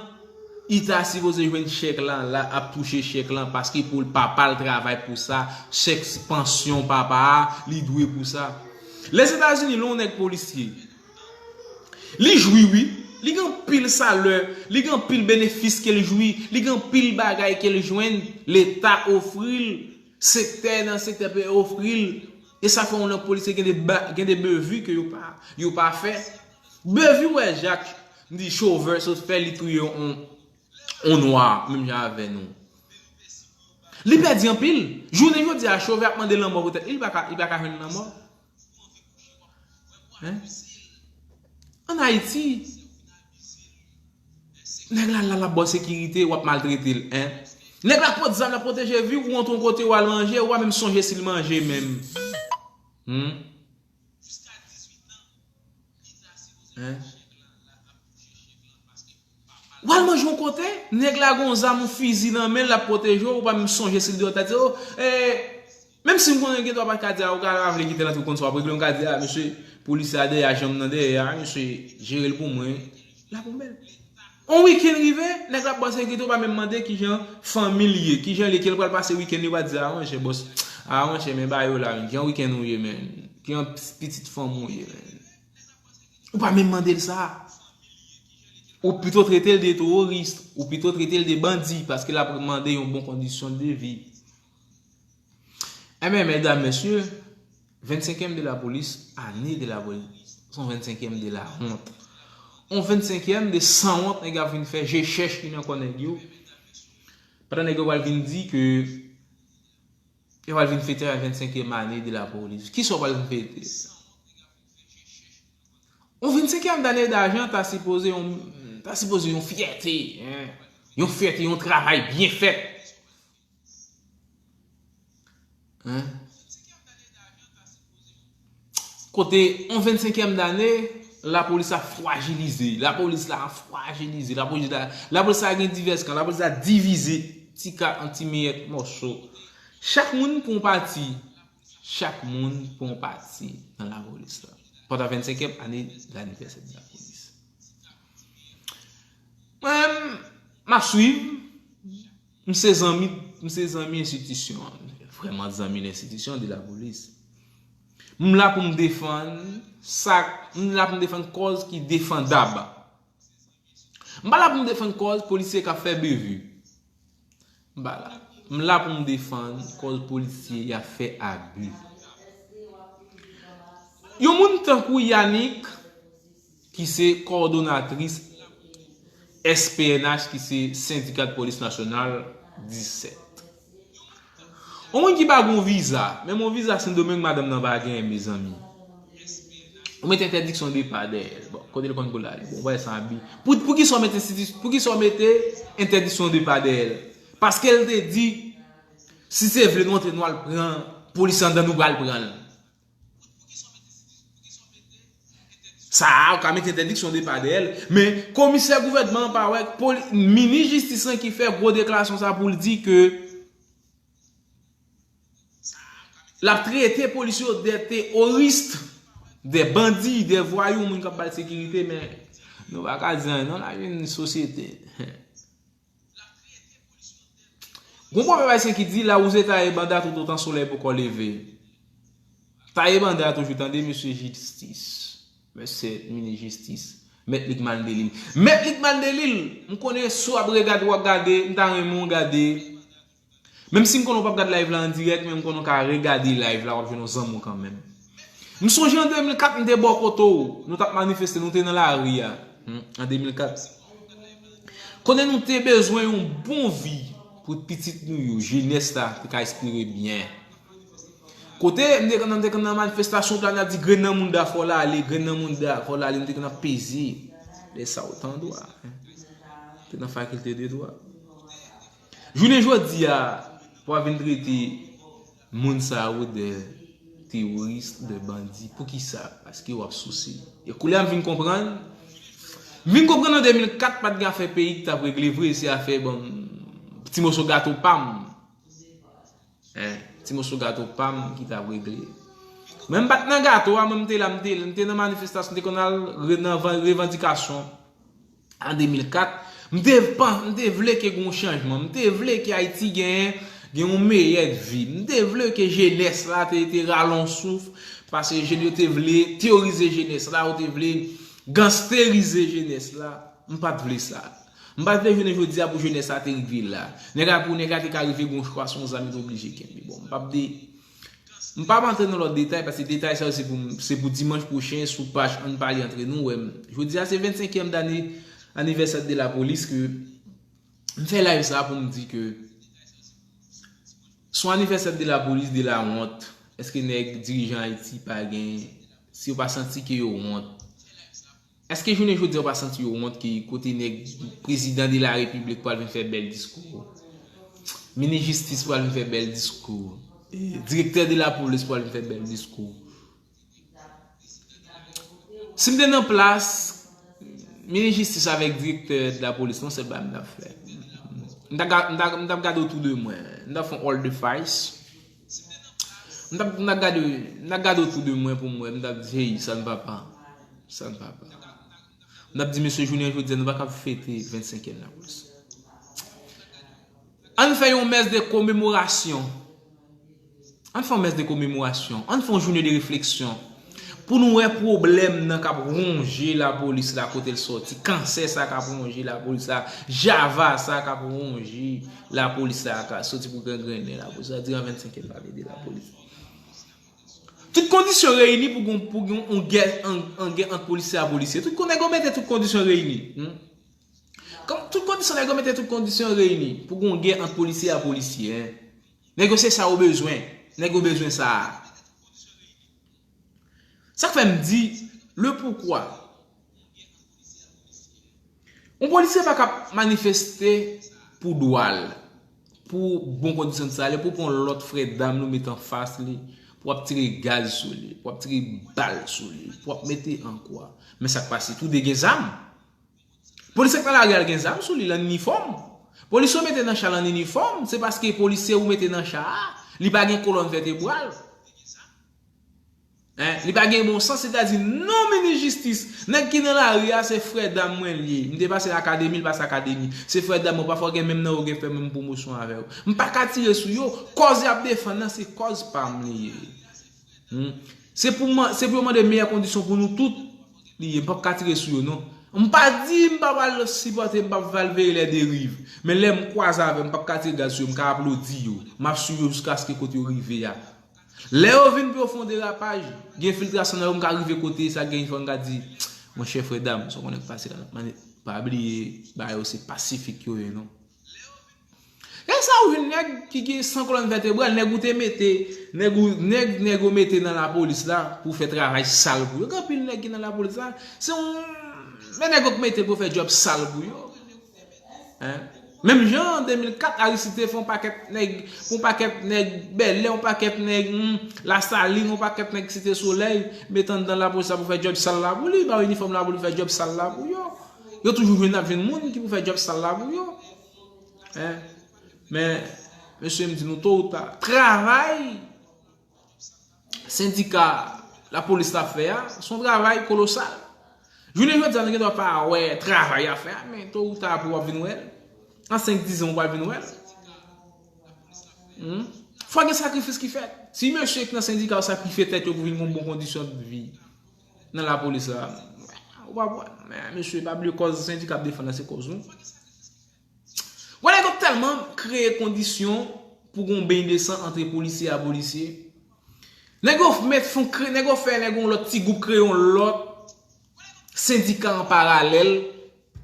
li ta sipoze jwenn chèk lan, la ap touche chèk lan, paske pou l papa l travay pou sa, chèk pansyon papa a, li dwe pou sa. Lèzetazini, lè yon nèg polisye, li jwi, wi. Li gen anpil salè, li gen anpil benefis ke l jwi, li gen anpil bagay ke l jwenn, Leta ofri l, sektè nan sektè pe ofri l. E sa fè yon nèg polisye gen de ba, gen de bevi ke yo pa, yo pa fè. Bevi, wè, Jak, m di chovè sot fè, li touye yon, yon nwa, menm jan avè nou. Li pèdi anpil. Jounen jodi a, chovè ap mande lanmò pou tèt li, li pa ka, li pa ka jwenn lanmò. Hein? Ann Ayiti, nèg la la, l ap ba w sekirite, w ap maltrete l, en. Nèg la pot zam, l ap pwoteje vi w, ou antre yon kote, w al manje, ou pa menm sonje si l manje menm. Hmm? En? W al manje yon kote, nèg la gon zam, yon fizi nan men l, l ap pwoteje w, ou pa menm sonje si l deyò tèt, se, oh, eh, menm si m konnen gen dwa pa ka di a, ou ka vle kite l antre, ou konn sa w ap regle, ou ka di, ah, mesye, polisye a dèyè a, janm nan dèyè a, mesye, jere l pou mwen, l ap yon bèl. On wikenn rive, nèg la ap ba w sekirite, ou pa menm mande kijan fanmi l ye, kijan l ye, ke l pral pase wikenn li, ou pa di, ah, monchè, bòs, ah, monchè, men ba yo la, men, kijan wikenn ou ye, men, kijan pitit fanm ou ye, men. Ou pa menm mande l sa. Ou pito trete l de teworis, ou pito trete l de bandi, paske l ap mande yon bon kondisyon de vi. Enben, medam, mesye, vennsenkyèm de lapolis, ane de lapolis, se yon vennsenkyèm de lawont. Yon vennsenkyèm de sanwont, nèg ap vin fè je chèch ki nan kò nèg yo. Pandan nèg yo pral vin di ke yo pral vin fete vennsenkyèm ane de lapolis. Kisa w pral vin fete? Yon vennsenkyèm dane dajan ta sipoze yon, ta sipoze yon fyète, en. Yon fyète, yon travay byen fèt. En? Kote yon vennsenkyèm dane, lapolis la frajilize. Lapolis la frajilize. Lapolis la, lapolis la gen divès kan. Lapolis la divize ti ka an ti miyèt mòso. Chak moun pou yon pati. Chak moun pou yon pati nan lapolis la. Pandan vennsenkyèm ane lanivèsè de lapolis. Mwen, m ap swiv. M se zanmi, m se zanmi enstitisyon an. vrèman zanmi lenstitisyon de lapolis. M la pou m defann sa, m la pou m defann kòz ki defandab. M pa la pou m defann kòz polisye k ap fè bevi. M pa la. M la pou m defann kòz polisye y ap fè abi. Yon moun tankou Yanick, ki se kowòdonatris S P N H, ki se Sendika Polis Nasyonal disèt. Yon moun ki pa gen yon viza, menm yon viza Sendomeng madanm nan pa gen, mezanmi. Ou met entèdiksyon depa dèyè l. Bon, kote l konn pou l ale? Bon, ou wè sa abi. Pou, pou ki sa w met enstiti-, pou ki sa w mete entèdiksyon depa dèyè l? Paske l te di, si se vle nou antre, nou al pran polis anndan, nou pral pran l. Sa a, ou ka mete entèdiksyon depa dèyè l. Men, komisè gouvènman an pa wè, poli-, minis jistis lan ki fè gwo deklarasyon sa pou l di ke l ap trete polis yo de teworis, de bandi, de vwayou, moun k ap ba l sekirite, men nou pa ka di anyen non, la vin sosyete. Gon pwovèb ayisyen ki di, la rosée taille banda tout autant soleil poko leve. Taye banda toujou tande, mesye jistis, mesye minis jistis, mèt Ligman Delil. Mèt Ligman Delil, m konnen si w ap regade, w ap gade, m ta renmen w gade. Menm si m konnen w p ap gad live la an dirèk, men m konnen w ka regade live la, w ap jwenn yon zanmi w kanmenm. M sonje an de mil kat, m te bò kote w, nou t ap manifeste, nou te nan lari a, hmm, an de mil kat. Konnen nou te bezwen yon bon vi pou pitit nou yo, jenès la te ka espere byen. Kote m te konn, m te konn nan manifestasyon, plan ap di grenn nan mounda fò l ale, grenn nan mounda fò l ale, m te konn ap peze. Lè sa w t an dwa. Te nan fakilte de dwa. Jounen jodi a, pou w ap vin trete moun sa yo de teworis, de bandi. Poukisa? Paske w ap souse. E koulye a m vin konprann. M vin konprann an de mil kat pa t gen afè peyi ki t ap regle vre, se afè, bon, ti moso gato pa m. Hein, ti moso gato pa m ki t ap regle. Men m pa t nan gato a, mwen m te la, m te, m te nan manifestasyon, m te konn al re-, nan van-, revandikasyon an de mil kat. M te pan-, m te vle ke gen yon chanjman. M te vle ke Ayiti gen, gen yon meyè vi. M te vle ke jenès la te, te rale yon souf. Paske jèn yo te vle teworize jenès la, yo te vle gangsterize jenès la. M pa t vle sa. M pa t vle jounen jodi a pou jenès la te rive la. Nèg la, pou nèg la te ka rive gen yon chwa, se yon zam li te oblije kenbe. Bon, m p ap de-, m p ap antre nan lòt detay, paske detay sa yo se pou, se pou dimanch pwochen sou paj Ann Pale Antre Nou Wè m. Jodi a se vennsenkyèm dane anivèsè de lapolis ke m fè live sa pou m di ke sou anivèsè de lapolis, de lawont, èske nèg dirijan Ayiti pa gen, si yo pa santi ke yo wont? Èske jounen jodi a w pa santi yo wont ke kote nèg prezidan de la repiblik pral vin fè bèl diskou? Minis jistis pral vin fè bèl diskou? E, direktè de lapolis pral vin fè bèl diskou? Si m te nan plas minis jistis avèk direktè de lapolis, non, se pa m t ap fè. M t ap ga-, m t ap, m t ap gade otou de mwen. M t ap fè yon all the face. M t ap, m t ap gade, m t ap gade otou de mwen pou m wè. M t ap di, hey, sa n papa. Sa n papa. M t ap di, mesye, jounen jodi a, nou pa kab fete vennsenkyèm lapolis. Ann fè yon mès de komemorasyon. Ann fè yon mès de komemorasyon. Ann fè yon jounen de refleksyon. Pou nou wè pwoblèm nan k ap wonje lapolis la kote l sòti. Kansè sa k ap wonje lapolis la. Java sa k ap wonje lapolis la, k ap sòti pou grangrennen lapolis la diran vennsenkyèm lane de lapolis. Tout kondisyon reyini pou gen, pou gen yon gè, an, an gè ant polisye a polisye. Tout kon-, nèg yo mete tout kondisyon reyini. Hmm? Kòm tout kondisyon, nèg yo mete tout kondisyon reyini pou gen yon gè ant polisye a polisye, hein. Nèg yo se sa yo bezwen. Nèg yo bezwen sa a. Sa k fè m di, le poukwa. Yon polisye pa ka ap manifeste pou dwa l, pou bon kondisyon de salè, pou pran lòt frè dam nou met anfas li, pou ap tire gaz sou li, pou ap tire bal sou li, pou ap mete an kwa. Men sa k pase, tou de gen zam. Polisye k nan lari a l gen zam sou li, l an inifòm. Polisye w mete nan cha l an inifòm, se paske polisye ou mete nan cha a, li pa gen kolòn vètebral. Hein? Li pa gen bon sans, se ta di non minis jistis. Nèg ki nan lari a se frè dam mwen li ye. M te pase akademi, li pase akademi. Se frè dam mwen, pafwa gen menm nan yo gen fè menm pwomosyon avè yo. M pa ka tire sou yo, kòz y ap defann nan se kòz pa m li ye. Hmm. Se pou man, se pou yo mande meyè kondisyon pou nou tout. Li ye, m p ap ka tire sou yo non. M pa di m pa pral sipòte, m p ap pral veye lè deriv. Men lè m kwaze avè yo, m p ap ka tire gaz sou yo, m ka aplodi yo. M ap swiv yo jiskaske kote yo rive a. Lè yo vin pou yo fè yon derapaj, gen enfiltrasyon nan yo, m ka rive kote sa gen yon fwa m ka di, monchè frè dam, sa w konnen k pase la, nan mane, pa bliye, bagay yo se pasifik yo ye non. E sa ou jwenn nèg ki gen san kolòn vètebral, nèg ou te mete, nèg ou, nèg, nèg yo mete nan lapolis la pou fè travay sal pou yo. Gen anpil nèg ki nan lapolis la, se yon, men nèg yo k mete pou fè djòb sal pou yo. Hein? Menm jan an de mil kat, Aristide te fè yon pakèt nèg, yon pakèt nèg Bèlè, yon pakèt nèg hmm, Lasalin, yon pakèt nèg Site Solèy, mete anndan lapolis la pou fè djòb sal la pou li, ba yo inifòm la pou li fè djòb sal la pou yo. Yo toujou jwenn ap jwenn moun ki pou fè djòb sal la pou yo. Hein? Men, mesye, m di nou, to ou ta, travay sendika lapolis la fè a, se yon travay kolosal. Jounen jodi a, nou gen dwa pa wè travay y ap fè a, men to ou ta pou w ap vin wè l. An senk, diz an, ou pral vin wè l. Hmm? Fò gen sakrifis ki fèt. Si mesye ki nan sendika yo sakrifye tèt yo pou vin gen yon bon kondisyon de vi nan lapolis la, ou pa pran. Men mesye, pa bliye kòz sendika ap defann nan se kòz nou. Bon, nèg yo tèlman kreye kondisyon pou gon beny de san antre polisye a polisye. Nèg yo met fon kre, nèg yo fè nèg yon lòt ti gwoup kreye yon lòt sendika an paralèl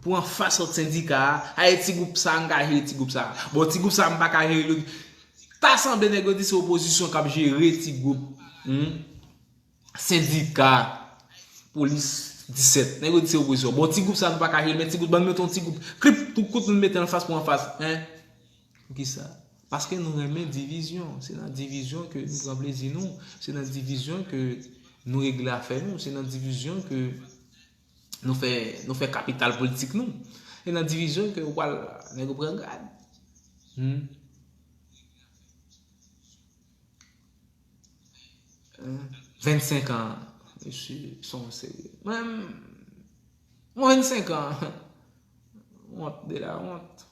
pou anfas lòt sendika a. Aye ti gwoup sa, m ka jere ti gwoup sa. Bon, ti gwoup sa, m pa ka jere l. Ta sanble nèg yo di se opozisyon k ap jere ti gwoup. Hmm? Sendika polis disèt. Nèg yo di se opozisyon. Bon, ti gwoup sa nou pa ka jere, men ti gwoup, ban nou mete yon ti gwoup. Krip, tout kout nou mete anfas pou anfas. Hein? Poukisa? Paske nou renmen divizyon. Se nan divizyon ke nou pran plezi nou. Se nan divizyon ke nou regle afè nou. Se nan divizyon ke nou fè, nou fè kapital politik nou. E nan divizyon ke ou pral, nèg yo pran grad. Hmm. Vennsenk an, mesye, se yon serye. Mwen, mwen vennsenk an. Wont de la wont.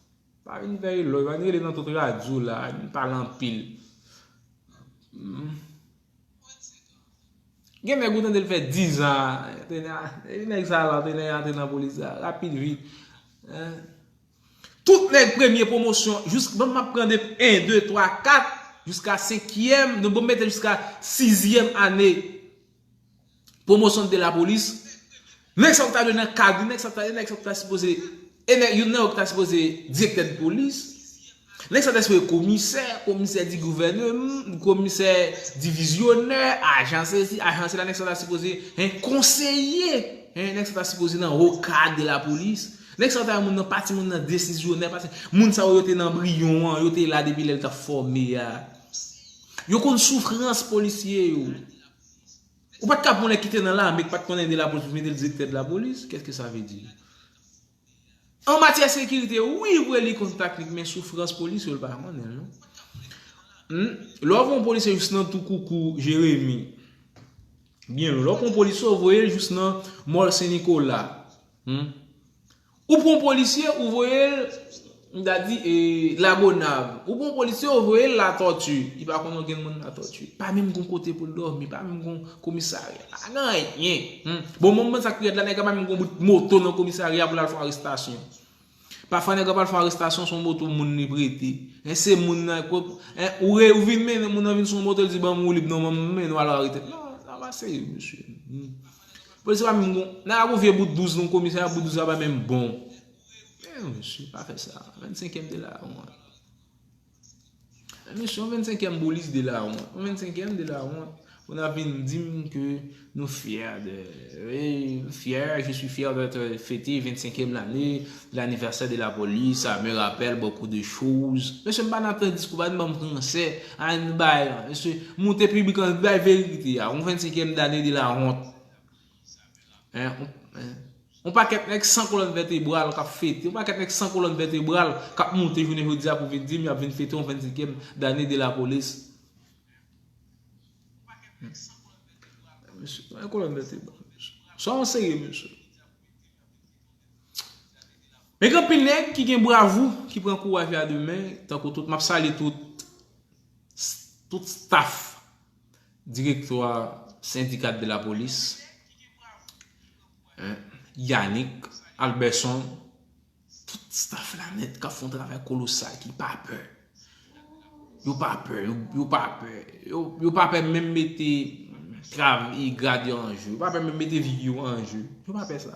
Pa vin fè elòj, pa vin rele nan tout radyo la, vin pale anpil. Hmm. Gen nèg ou tande l fè diz an, te nan, e nèg sa la, te nan, te nan polis la, rapid vit. Hein? Tout nèg premye pwomosyon, jis, bon, m ap pran de en, de, twa, kat, jiska senkyèm, nou bon mete jiska sizyèm ane pwomosyon de lapolis. Nèg sa yo ta dwe nan kad, nèg sa ta, nèg sa ta sipoze, e nèg, youn nan yo ki ta sipoze direktè de polis. Nèg sa ta sipoze komisè, komisè di gouvèneman, komisè divizyonè, ajan sesi, ajan sela, nèg sa ta sipoze, hein, konseye, hein, nèg sa ta sipoze nan wo kad de lapolis. Nèg sa yo ta yon moun nan pati, moun nan desizyonè, pati, moun sa yo, yo te nan briyon an, yo te la depi lè l t ap fòme a. Yo konn soufrans polisye yo. Ou pa t ka pran nèg ki te nan lame, ki pa t konnen de lapolis, pou mete l direktè de lapolis. Qu'est-ce que ça veut dire? An matyè sekirite, wi, vre li konn taktik, men soufrans polis yo, l pa konnen l non. Hmm? Lè w ap yon polisye jis nan tou koukou Jeremi, byen lwen. Lè w ap yon polisye, w voye l jis nan mòl Sen Nikola. Hmm? Ou pran yon polisye, ou voye l, m ta di, e, Lagonav. Ou pran yon polisye, ou voye l Latòti. Li pa konn okenn moun Latòti. Pa menm gon kote pou l dòmi, pa menm gon komisarya. Pa gen anyen. Hmm. Bon, moman sa k pi rèd la, nèg la pa menm gon bout moto nan komisarya pou l al fè arestasyon. Pafwa nèg la pral fè arestasyon, se yon moto moun li prete. E se moun nan, e, ou re, ou vin mennen moun nan vin sou yon moto, li di, "Ban m woulib non, ban m mennen w al arete." Non, sa pa serye, mesye. Hmm. Polisye pa menm gon, nan ap yon vye bout douz, non, komisè a bout douz la pa menm bon. Men, mesye, pa fè sa. Vennsenkyèm de la wont. Men, mesye, yon vennsenkyèm polis de la wont. Yon vennsenkyèm de la wont. Pou n ap vin di m ke nou fyè de, wi, m fyè, je suis fier d'être fêté vingt-cinquième année de l'anniversaire de la police, ça me rappelle beaucoup de choses. Mesye, m pa nan pran diskou, pa nan ban m fransè, ann bay, mesye, moute piblik an, bay verite a, yon vennsenkyèm dane de la wont. Hein, on, hein. On pakèt nèg san kolòn vètebral k ap fete. On pakèt nèg san kolòn vètebral k ap moute jounen jodi a pou vin di m y ap vin fete yon vennsenkyèm dane de la polis. Mesye, yon kolòn vètebral, mesye. Sa yon serye, mesye. Men gen anpil nèg ki gen bravou, ki pran kouraj la demen, tankou tout, m ap salye tout, tout staff, direktwa, sendika de la polis, hein, Yannick, Alberson, tout staff la nèt k ap fè yon travay kolosal ki pa pè. Yo pa pè, yo, yo pa pè. Yo, yo pa pè menm mete trav-, e grad yo an je. Yo pa pè menm mete vi yo an je. Yo pa pè sa.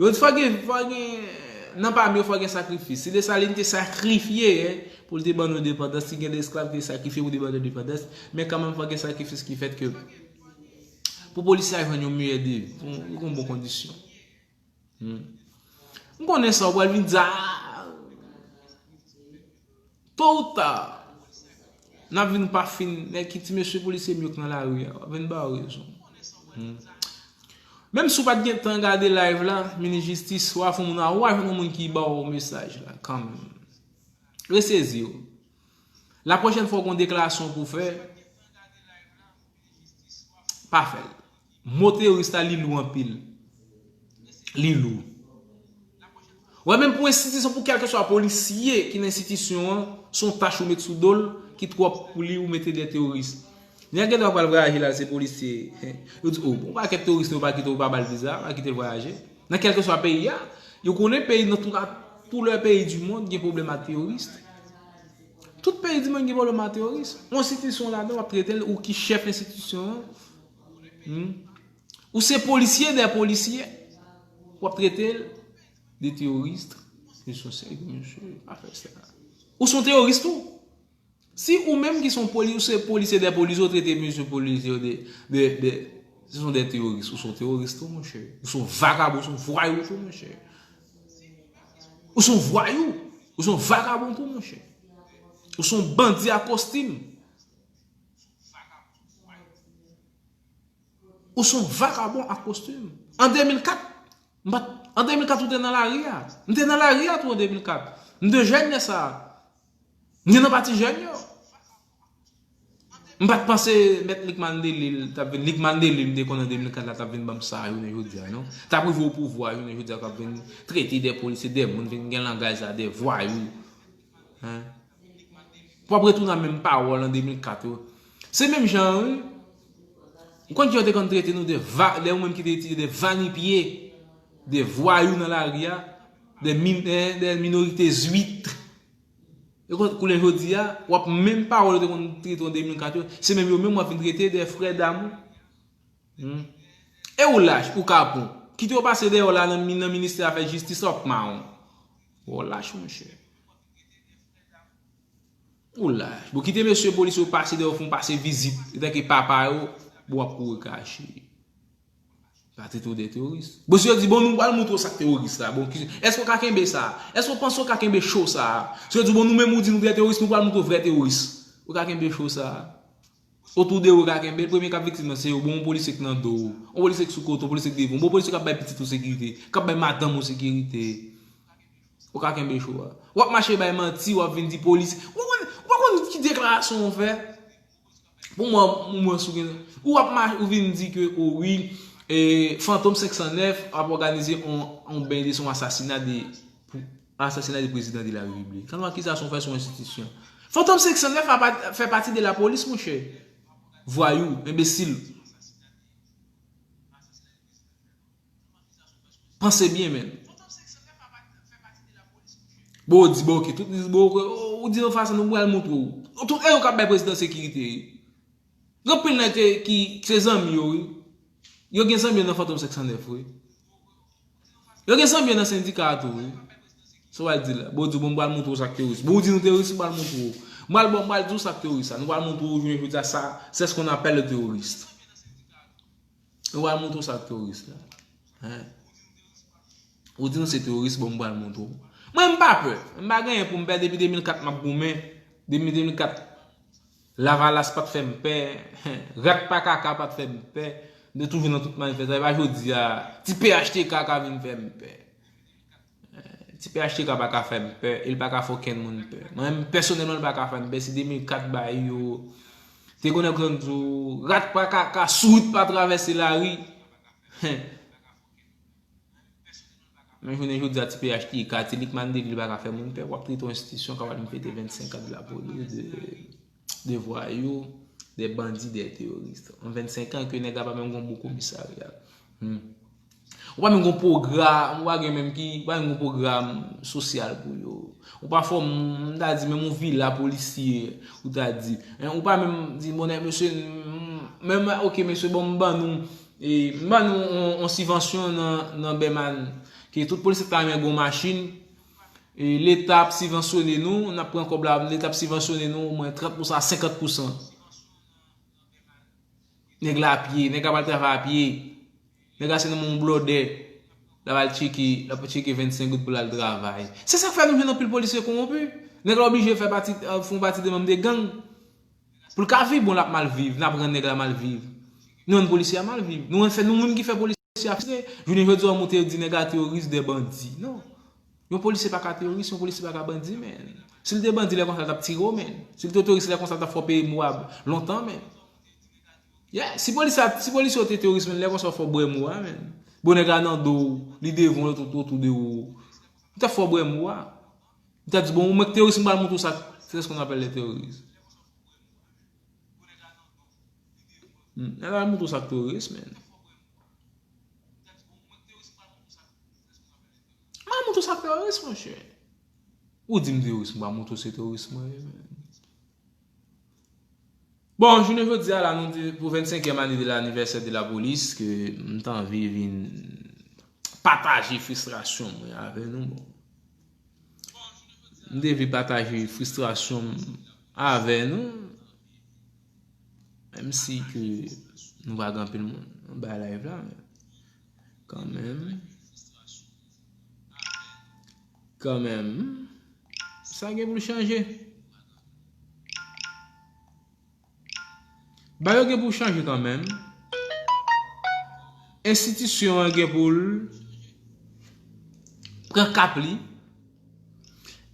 Yo di fò gen, fò gen, nan pami yo fò gen sakrifis. Se Desalin te sakrifye, hein, pou l te ban nou endepandans, si gen de esklav ki te sakrifye pou te ban nou endepandans, men kanmenm fò gen sakrifis ki fèt ke pou polisye a jwenn yon meyè de, yon, yon bon kondisyon. Hmm. M konnen sa, ou pral vin di, a, to ou ta, n ap vin pa fin, nèg ki ti mesye polisye m yo k nan lari a, w ap vin ba yo rezon. Hmm. Menm si w pa t gen tan gade live la, minis jistis, w a fè moun a, w a jwenn yon moun ki ba w mesaj la, kanmenm. Resezi w. La pwochèn fwa w gen yon deklarasyon pou w fè, pa fè l. Mo teworis la, li lou anpil. Li lou. Wè, menm pou enstitisyon, pou kèlkeswa polisye ki nan enstitisyon an, se yon tach ou met sou do l, ki twòp pou li, ou mete de teworis. Nèg gen dwa pral vwayaje la, se polisye. Yo di, o, bon, pakèt teworis, yo pa kite, yo pa ba l viza, pa kite l vwayaje. Nan kèlkeswa peyi a, yo konnen peyi, nan tout, tout lè peyi di mond, gen pwoblèm ak teworis. Tout peyi di mond gen pwoblèm ak teworis. Yon enstitisyon ladan, w ap trete l, ou ki chèf enstitisyon an. Hmm. Ou se polisye dè polisye. W ap trete l de teworis. Mesye, mesye, pa fè sa. Ou se yon teworis tou. Si ou menm ki se yon poli-, ou se polisye dè polisye, ou trete mesye polisye yo de, de, de, se yon de teworis. Ou se yon teworis tou, monchè. Ou se yon vagabon, ou se yon vwayou tou, monchè. Ou se yon vwayou. Ou se yon vagabon tou, monchè. Ou se yon bandi a kostim. Ou se yon vagabon a kostim. An de mil kat, m pa t, an de mil kat ou te nan lari a. M te nan lari a tou an de mil kat. M te jèn lè sa a. M te nan pati jèn yo. M pa t panse mèt Lik Mandelil t ap vin. Lik Mandelil, m te konn an de mil kat la, t ap vin ban m sa jounen jodi a, non. T ap rive o pouvwa jounen jodi a, k ap vin trete de polisye, de moun, vin gen langaj la, de vwayou. Hein? W ap retounen a menm pawòl an de mil kat yo. Se menm jan an, wi. Ou konn jan yo te konn trete nou de va-, de ou menm ki te itilize de vanipye, de vwayou nan lari a, de min-, eh, de minorite zwit. E kon-, kounye a jodi a, w ap menm pawòl yo te konn trete w an de mil kat yo, se menm yo menm w ap vin trete de frè damou. Hmm. E ou lach, ou kapon. Kite yo pase dèyè w la nan mi-, nan ministè afè jistis la, w ap mawon. Ou lach, monchè. Ou lach. Bon, kite mesye polis yo pase dèyè w, fè w pase vizit, etanke papa yo, bon, w ap kouri kache. Pa trete w de teworis. Bon, si yo di, bon, nou pral montre w sa k teworis la. Bon, ki, èske w ka kenbe sa? Èske w panse w ka kenbe cho sa? Si yo di, bon, nou menm ou di nou de teworis, nou pral montre w vrè teworis. Ou ka kenbe cho sa? Otou de ou ka kenbe l, premye k ap viktim nan se yo. Bon, yon polisye k nan do w, yon polisye k sou kote w, yon polisye k devan w, bon, polisye k ap bay pitit ou sekirite, k ap bay madanm ou sekirite. Ou ka kenbe cho a. W ap mache bay manti, w ap vin di polis. Ou pa konn, ou pa konn ki deklarasyon w fè? Pou mwen, pou mwen, si w gen, ou ap ma-, ou vin di ke, o wi, e, Fantom senk san nèf ap òganize on, on ben de, se yon asasina de, pou, asasina de prezidan de la repiblik. Kan w akizasyon fè sou enstitisyon. Fantom senk san nèf a pa, fè pati de lapolis, monchè. Vwayou, enbesil. Panse byen, menn. Bon, ou di, bon, oke, tout, bon, ou di yon fason, nou pral montre w. Tout e yo k ap bay prezidan sekirite, wi. Gen anpil nèg ki, ki se zanmi yo, wi. Yo gen zanmi yo nan Fantom senk san nèf, wi. Yo gen zanmi yo nan sendika a tou, wi. Sa w al di la. Bon, ou di, bon, m pral montre w sa k teworis. Bon, ou di nou teworis, m pral montre w. M pral, bon, m pral di w sa k teworis la. Nou pral montre w, jounen jodi a, sa, c'est ce qu'on appelle le terroriste. Ou pral montre w sa k teworis la. Hein? Ou di nou se teworis, bon, m pral montre w. Mwen, m pa pè. M pa gen anyen pou m pè. Depi de mil kat, m ap goumen. Depi de mil kat, Lavalas pa t fè m pè. Rat pa kaka pa t fè m pè. M te toujou nan tout manifestasyon. E pa jodi a, ti P H T K ka vin fè m pè. Ti P H T K pa ka fè m pè, e l pa ka fè okenn moun pè. Mwen menm, pèsonèlman, l pa ka fè m pè. Si de mil kat bay yo, Te konnen konn di w, rat pa kaka, sourit pa travèse lari. Men jounen jodi a, ti P H T, Katilik, Mandeville pa ka fè moun pè. W ap trete yon enstitisyon k ap al fete vennsenk an de lapolis, de, de vwayou, de bandi, de teyoris. An vennsenk an ke nèg la pa menm gon bon komisarya. Hmm. Ou pa menm gon pwogram, ou pa gen menm ki, ou pa menm gon pwogram sosyal pou yo. Ou pa fè, m ta di, menm yon vila polisye, ou ta di. Hein, ou pa menm di, bon, mesye, m, menm, ok, mesye, bon, m ban nou, e, m ban nou yon, yon sibvansyon nan, nan Bèman, ke tout polisye ta renmen gon machin, e Leta ap sibvansyone nou, n ap pran kòb la, Leta ap sibvansyone nou omwen trant pousan a senkant pousan. Nèg la a pye, nèg la pral travay a pye. Nèg la se nan men yon blòdè. L ap al tcheke, l ap tcheke vennsenk goud pou l al travay. Se sa k fè nou jwenn anpil polisye kowonpi. Nèg la oblije fè pati, fè yon pati de manm de gang. Pou l ka viv, bon, l ap mal viv. N ap rann nèg la mal viv. Nou rann polisye a mal viv. Nou rann fè nou menm ki fè polisye a fristre. Jounen jodi a, w monte, yo di nèg la teyoris, de bandi. Non. Yon polisye pa ka teyoris, yon polisye pa ka bandi, men. Si l te bandi, lè konsa, l t ap tire w, men. Si l te teyoris, lè konsa, l t ap fè w peye mou a lontan, men. Yeah, si polisye, si polisye yo te teyoris, men, lè konsa, w fè w bwè mou a, men. Bon, nèg la nan do w, li devan w, l otou, otou de ou. Li t ap fè w bwè mou a. Li t ap di, bon, ou mwen k teyoris, m pral montre w sa, c'est ce qu'on appelle les terroristes. Hmm, nèg la montre w sa k teyoris, men. Mwen montre w sa k teyoris, monchè. Ou di m teyoris, m pa montre w se teyoris mwen ye, men. Bon, jounen jodi a la, nou di pou vennsenkyèm ane de lanivèsè de lapolis, ke m ta anvi vin pataje fristrasyon mwen avè nou. Bon. M te vle pataje fristrasyon m avè nou. Menm si ke nou pa gen anpil moun anba live la, men kanmenm. Kanmenm. Sa gen pou l chanje. Bagay yo gen pou chanje kanmenm. Enstitisyon an gen pou l pran kap li.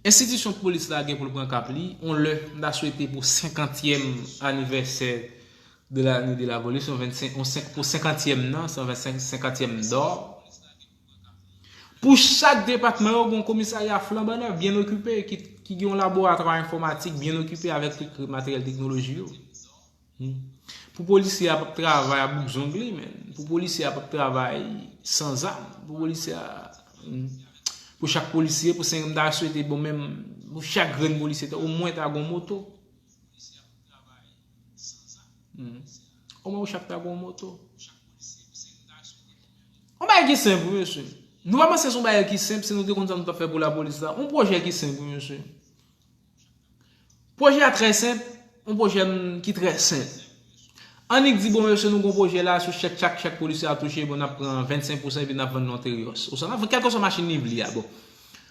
Enstitisyon polis la gen pou l pran kap li. On lè, m ta swete pou senkantyèm anivèsè de lane de lapolis, yon vennsenk, yon senk, pou senkantyèm nan, se yon vennsenk, senkantyèm dò. Pou chak depatman yo, gon komisarya flanban nèf, byen okipe, ki, ki gen yon laboratwa enfòmatik byen okipe avèk tout materyèl teknoloji yo. Hmm. Pou polisye a p ap travay a bouk zong li, men. Pou polisye a p ap travay san zam. Pou polisye a, hmm. Pou chak polisye, pou senk, m ta swete, bon, menm, pou chak grenn polisye, omwen ta gon moto. Hmm. Omwen pou chak ta gon moto. Yon bagay ki senp, wi, mesye. Nou pa panse se yon bagay ki senp, si nou te konn sa nou t ap fè pou lapolis la. Yon pwojè ki senp, wi, mesye. Pwojè a trè senp, yon pwojè ki trè senp. Annik di, bon, mesye, nou gon pwojè la, sou chèk, chak, chak polisye a touche, bon, n ap pran vennsenk pousan epi n ap vann nan teryòs. Oswa n ap vann kèlkeswa machin li vle a, bon.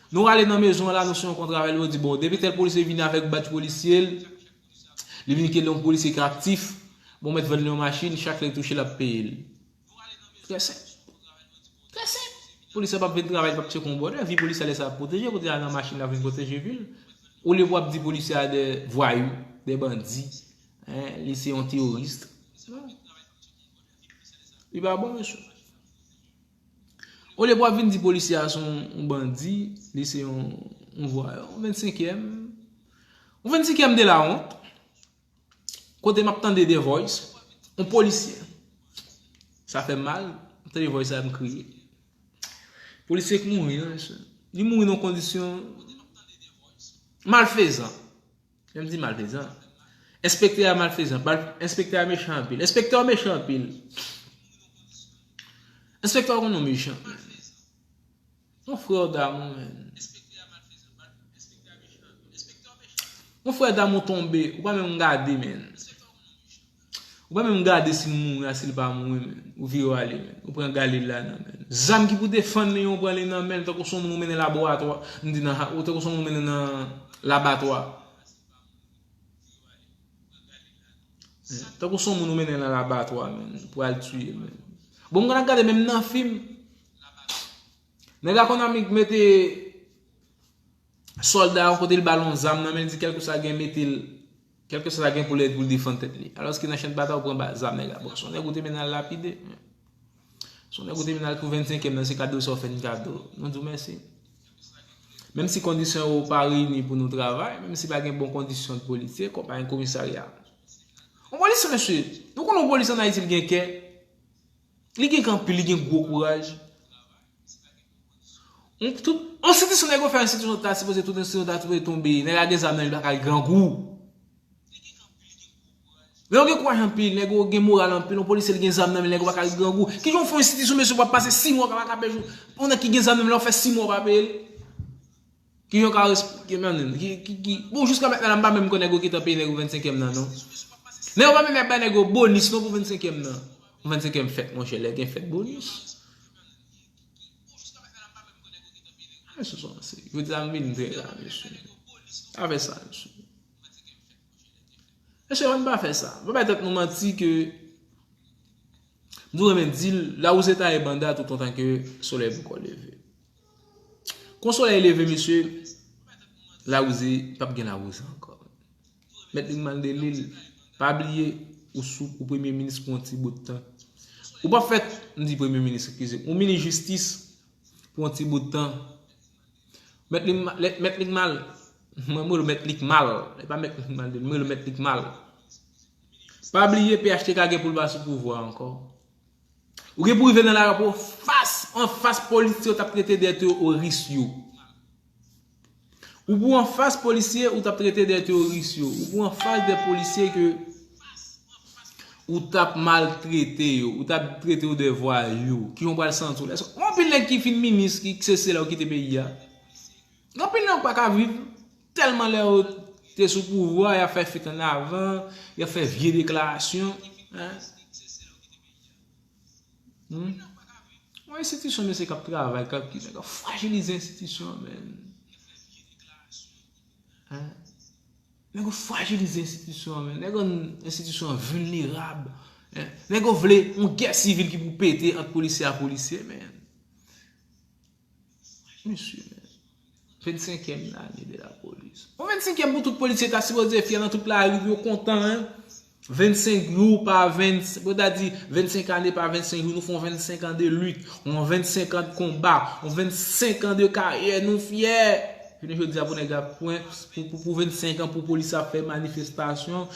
Nou ale nan mezon an la, nou siyen yon kontra avè l, yo di, bon, depi tèl polisye vini avèk badj polisye l, li vin ke l yon polisye ki aktif, bon, mèt vann li yon machin, chak lè l touche, l ap peye l. Trè senp. Trè senp. Polisye a p ap vin travay, li p ap tcheke yon bòdè. Vi polisye a lè sa ap pwoteje, kote a nan machin la vin pwoteje vi l. Olye pou ap di polisye a de vwayou, de bandi, hein, li se yon teyoris. Non. Li pa bon, mesye. Olye pou ap vin di polisye a se yon, yon bandi, li se yon, yon vwayou, yon vennsenkyèm. Yon vennsenkyèm de lawont. Kote m ap tande The Voice, yon polisye. Sa fè m mal, m tande voice la, m kriye. Polisye k mouri, non, mesye. Li mouri nan kondisyon malfezan. Lè m di malfezan. Enspektè a malfezan. Mal-, enspektè a mechan anpil. Enspektè a mechan anpil. Enspektè a konn nou mechan. Mon frè damou, men. Mon frè damou tonbe, ou pa menm gade, men. Ou pa menm gade si l mouri a, si l pa mouri, men. Ou vire w ale, men. Ou pran galil la nan men l. Zam ki pou defann li, ou pran li nan men l, tankou se yon moun ou mennen laboratwa. M di nan, ou tankou se yon moun ou mennen nan labatwa. Tankou se yon moun ou mennen nan labatwa, men. Pou al tiye, men. Bon, m konn ap gade menm nan fim. Nèg la konn annik mete sòlda yon kote, l ba l yon zam nan men, l di kèlkeswa gen, mete l Kèlkeswa sa gen pou l ede pou l defann tèt li. Alòske nan chan batay ou pran ba- zam nèg la. Bon, se yon nèg ou te mennen al lapide. Se yon nèg ou te mennen al pou vennsenkyèm nan, se kado sa w fè n kado. Nou di w mèsi. Menm si kondisyon yo pa reyini pou nou travay, menm si pa gen bon kondisyon de polisye, konpayi komisarya. Yon polisye, mesye, nou konnen yon polisye an Ayiti, li gen kè. Li gen kè anpil, li gen gwo kouraj. On, tout, on enstitisyon nèg yo fè, enstitisyon ta sipoze, tout enstitisyon ta sipoze tonbe. Nèg la gen zam nan, li pa ka grangou. Lè yo gen kouraj anpil, nèg yo gen moral anpil, yon polisye li gen zam nan men, nèg yo pa ka grangou. Kijan w fè yon enstitisyon, mesye, w ap pase sis mwa w pa ka peye jou? Yon nèg ki gen zam nan men, lè w fè sis mwa w pa peye l. Kijan w ka resp- ki, men, ki, ki, ki, bon, jiska mentnan la, m pa menm konn nèg yo gentan peye nèg yo vennsenkyèm nan, non. Nèg yo pa menm ap bay nèg yo bonis, non, pou vennsenkyèm nan. Pou vennsenkyèm fèt, monchè, lè gen fèt bonis. Mesye, sa, se, jodi a, m vin trè grav, mesye. Avè sa, mesye. Mesye, ann pa fè sa. Pa bay tèt nou manti ke, m toujou renmen di l, lawouze taye banda toutotan ke solèy poko leve. Kon solèy leve, mesye, lawouze, p ap gen lawouze ankò. Mèt Ligmal Delil, pa bliye, ou sou, ou premye minis pou yon ti bout tan. Ou p ap fè, m di premye minis, eskize m, ou minis jistis pou yon ti bout tan. Mèt Ligmal, Mèt Ligmal, mwen, m rele w Mèt Ligmal, e pa Mèt Ligmal Delil, m rele w Mèt Ligmal. Pa bliye, P H T K gen pou l pa sou pouvwa ankò. Ou gen pou rive nan lari pou fas, anfas polisye yo t ap trete de teworis yo. Ou pou anfas polisye, ou t ap trete de teworis yo. Ou pou anfas de polisye ke ou t ap maltrete yo, ou t ap trete yo de vwayou. Kijan w pral santi w lè sa? Gen anpil nèg ki fin minis, ki, ki se sila yo kite peyi a. Gen anpil nèg pa ka viv tèlman lè yo te sou pouvwa, y ap fè fit an avan, y ap fè vye deklarasyon. Hein? Hmm? Yon enstitisyon, mesye, k ap travay, k ap ki nèg yo frajilize enstitisyon an, men. Hein? Nèg yo frajilize enstitisyon an, men. Nèg yo rann enstitisyon an vilnerab. Hein? Nèg yo vle yon gè sivil ki pou pete ant polisye a polisye, men. Mesye, men. Vennsenkyèm lane de lapolis. Yon vennsenkyèm pou tout polisye ta sipoze fyè nan tout lari pou yo kontan, hein. Vennsenk jou pa vennsenk, pou ta di vennsenk ane pa vennsenk jou, nou fè yon vennsenk an de lit, yon vennsenk an de konba, yon vennsenk an de karyè, nou fyè. Jounen jodi a pou nèg ap pran, pou, pou, pou vennsenk an, pou polis ap fè manifestasyon.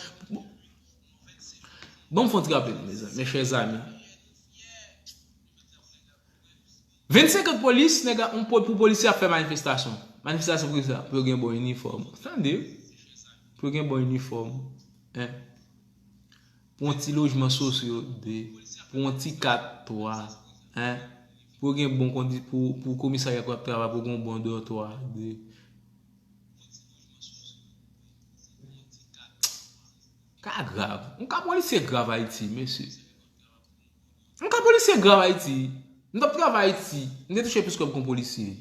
Ban m fè yon ti rapèl, mezanmi, mes chers amis. Vennsenk an polis, nèg ap, pou, pou polisye ap fè manifestasyon. Manifestasyon pou kisa? Pou yo gen bon inifòm. Tande, pou yo gen bon inifòm. Hein? Pou yon ti lojman sosyo, de. Pou yon ti kat, twa. Hein? Pou yo gen bon kondi, pou, pou komisarya pou ap travay, pou gen bon dòtwa, de. Ka grav. Yon ka polisye grav Ayiti, mesye. Yon ka polisye grav Ayiti. M t ap travay Ayiti. M te touche plis kòb ke yon polisye.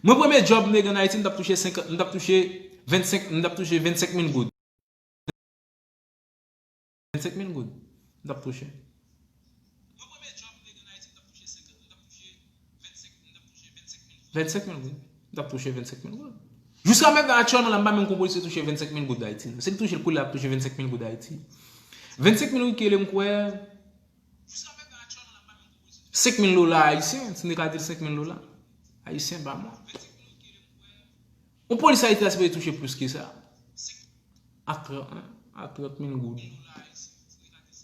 Mwen, premye djòb m te gen an Ayiti, m t ap touche senkant, m t ap touche vennsenk, m t ap touche vennsenk mil goud. Vennsenk mil goud. M t ap touche. Vennsenk mil goud. M t ap touche vennsenk mil goud. Jiska mentnan, aktyèlman la, m pa menm konn polisye touche vennsenk mil goud Ayiti, non. Si l touche l kounye a, l ap touche vennsenk mil goud Ayiti. Vennsenk mil goud ki rele m kwè senk mil dola ayisyen, si n te ka di l senk mil dola ayisyen pa mwa. Yon polis Ayiti ta sipoze touche plis ke sa. A trant, a trant mil goud.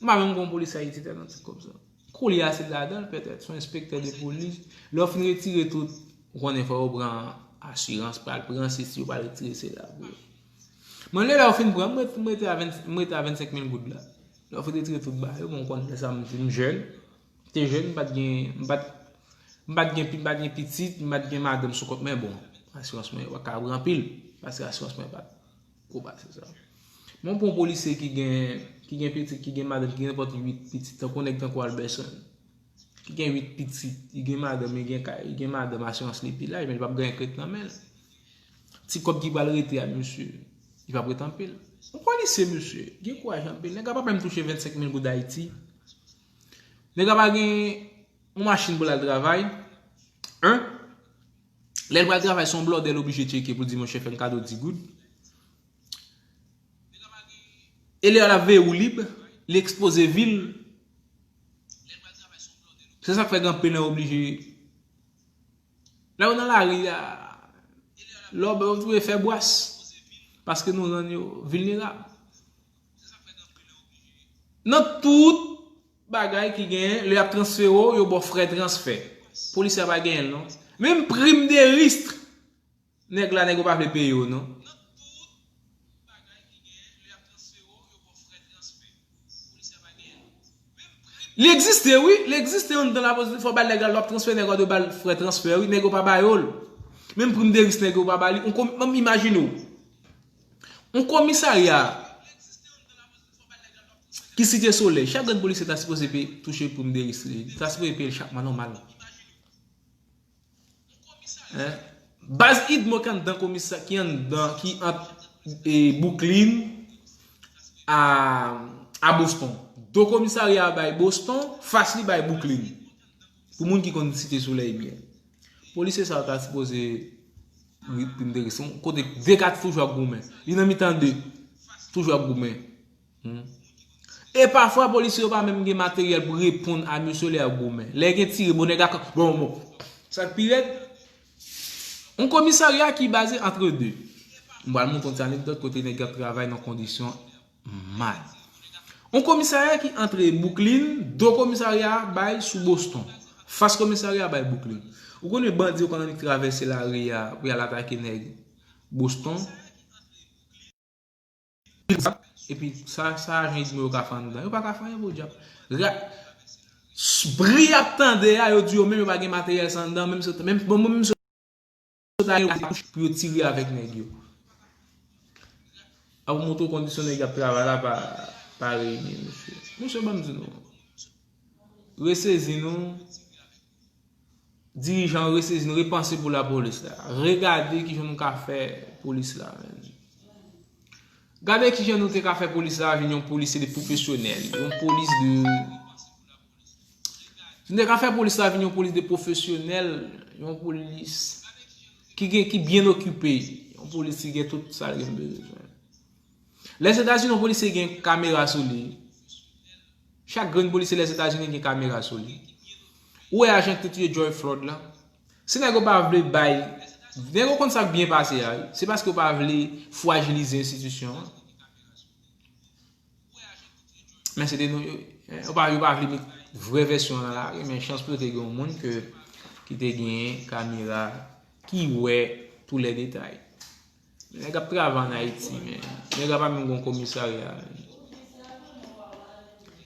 M pa menm konn polis Ayiti tèlman ti kòb sa. Koulye a se ladan l, petèt, se yon enspektè de polis. Lè w fin retire tout, ou konnen fò yo pran asirans, pral pran sesi, yo pral retire sela pou yo. Mwen, lè, lè yo fin pran, mwen, mwen rete a ven, mwen rete a vennsenk mil goud la. Lè yo fin retire tout bagay yo, bon, ou konnen lè sa m, m jèn. M te jèn, m pa t gen, m pa t, m pa t gen, m pa t gen pitit, m pa t gen madanm sou kont mwen, bon, asirans mwen yo pa ka pran anpil, paske asirans mwen pa t gwo pase sa. Men w pran yon polisye ki gen, ki gen pitit, ki gen madanm, ki gen nenpòt uit pitit, tankou yon nèg tankou Alberson, ki gen uit pitit, li gen madanm, li gen kay, li gen madanm, asirans li pi laj, men li p ap gen krèt nan men l. Ti kòb ki pral rete a misye, li p ap ret anpil. Yon polisye, misye, gen kouraj anpil. Nèg la pa menm touche vennsenk mil goud Ayiti. Nèg la pa gen yon machin pou l al travay. Hein? Lè l pral travay, se yon blòdè l oblije tcheke pou l di, monchè, fè m kado dis goud. E lè l ap veye woulib, li ekspoze vi l. Se sa k fè gen anpil nan yo oblije. Lè yo nan lari a, lè w twouve fè bwas, paske nou rann yo vilnerab. Nan tout bagay ki genyen, lè y ap transfere w, yo ba w frè transfè. Polisye a pa genyen l non. Menm prim de risk, nèg la, nèg yo pa vle peye w non. Li egziste wi, li egziste anndan lapolis, fò ba l nèg la, lè w ap transfere nèg yo, dwe ba l frè transfè wi, nèg yo pa ba yo l. Menm prim de risk nèg yo pa ba li, on komi, imajine w. On komisarya ki Site Solèy, chak grenn polisye ta sipoze peye, touche prim de risk li, li ta sipoze peye l chak mwa nòmal. Hein? Baz idmo ki anndan komisa, ki anndan, ki ant e, Bouklin a, a Boston. Do komisarya a bay Boston, fas li bay Bouklin. Pou moun ki konn Site Solèy byen. Polisye sa yo ta sipoze ri- prim de risk. Kote de kat toujou ap goumen. Li nan mitan de. Toujou ap goumen. Hmm. E pafwa polisye yo pa menm gen materyèl pou reponn a mesye lè y ap goumen. Lè gen tire, bon nèg la, bon, bon. Sa k pi rèd, yon komisarya ki baze antre de. M pral montre yon ti anekdòt kote nèg ap travay nan kondisyon mal. Yon komisarya ki antre Bouklin, do komisarya bay sou Boston. Fas komisarya bay Bouklin. Ou konnen bandi yo konn annik travèse lari a pou y al atake nèg Boston. Epi sa, sa ajan idmo yo ka fè anndan? Yo pa ka fè anyen podyab. Ra- s- bri y ap tande a, yo di yo menm yo pa gen materyèl sa anndan, menm se, menm, bon, menm se ta gen pou yo tire avèk nèg yo. A pou montre w kondisyon nèg y ap travay la pa, pa reyini, mesye. Mesye, ban m di nou. Resezi nou. Dirijan yo resezi nou, repanse pou lapolis la. Regade kijan nou ka fè polis la, menn. Gade kijan nou te ka fè polis la vin yon polis de pwofesyonèl, yon polis de. Si nou te ka fè polis la vin yon polis de pwofesyonèl, yon polis ki gen, ki byen okipe, yon polis ki gen tout sa l gen bezwen. Lèzetazini, yon polisye gen kamera sou li. Chak grenn polisye Lèzetazini gen kamera sou li. Ou wè ajan ki te touye George Floyd la? Si nèg yo pa vle bay, nèg yo konn sa k byen pase a, wi. Se paske yo pa vle frajilize enstitisyon an. Men se te nou, yo, yo pa, yo pa vle met vrè vèsyon an la, men chans pou yo te gen yon moun ke, ki te genyen kamera, ki wè tou lè detay. Nèg ap travay ann Ayiti, men. Nèg la pa menm gon komisarya, men.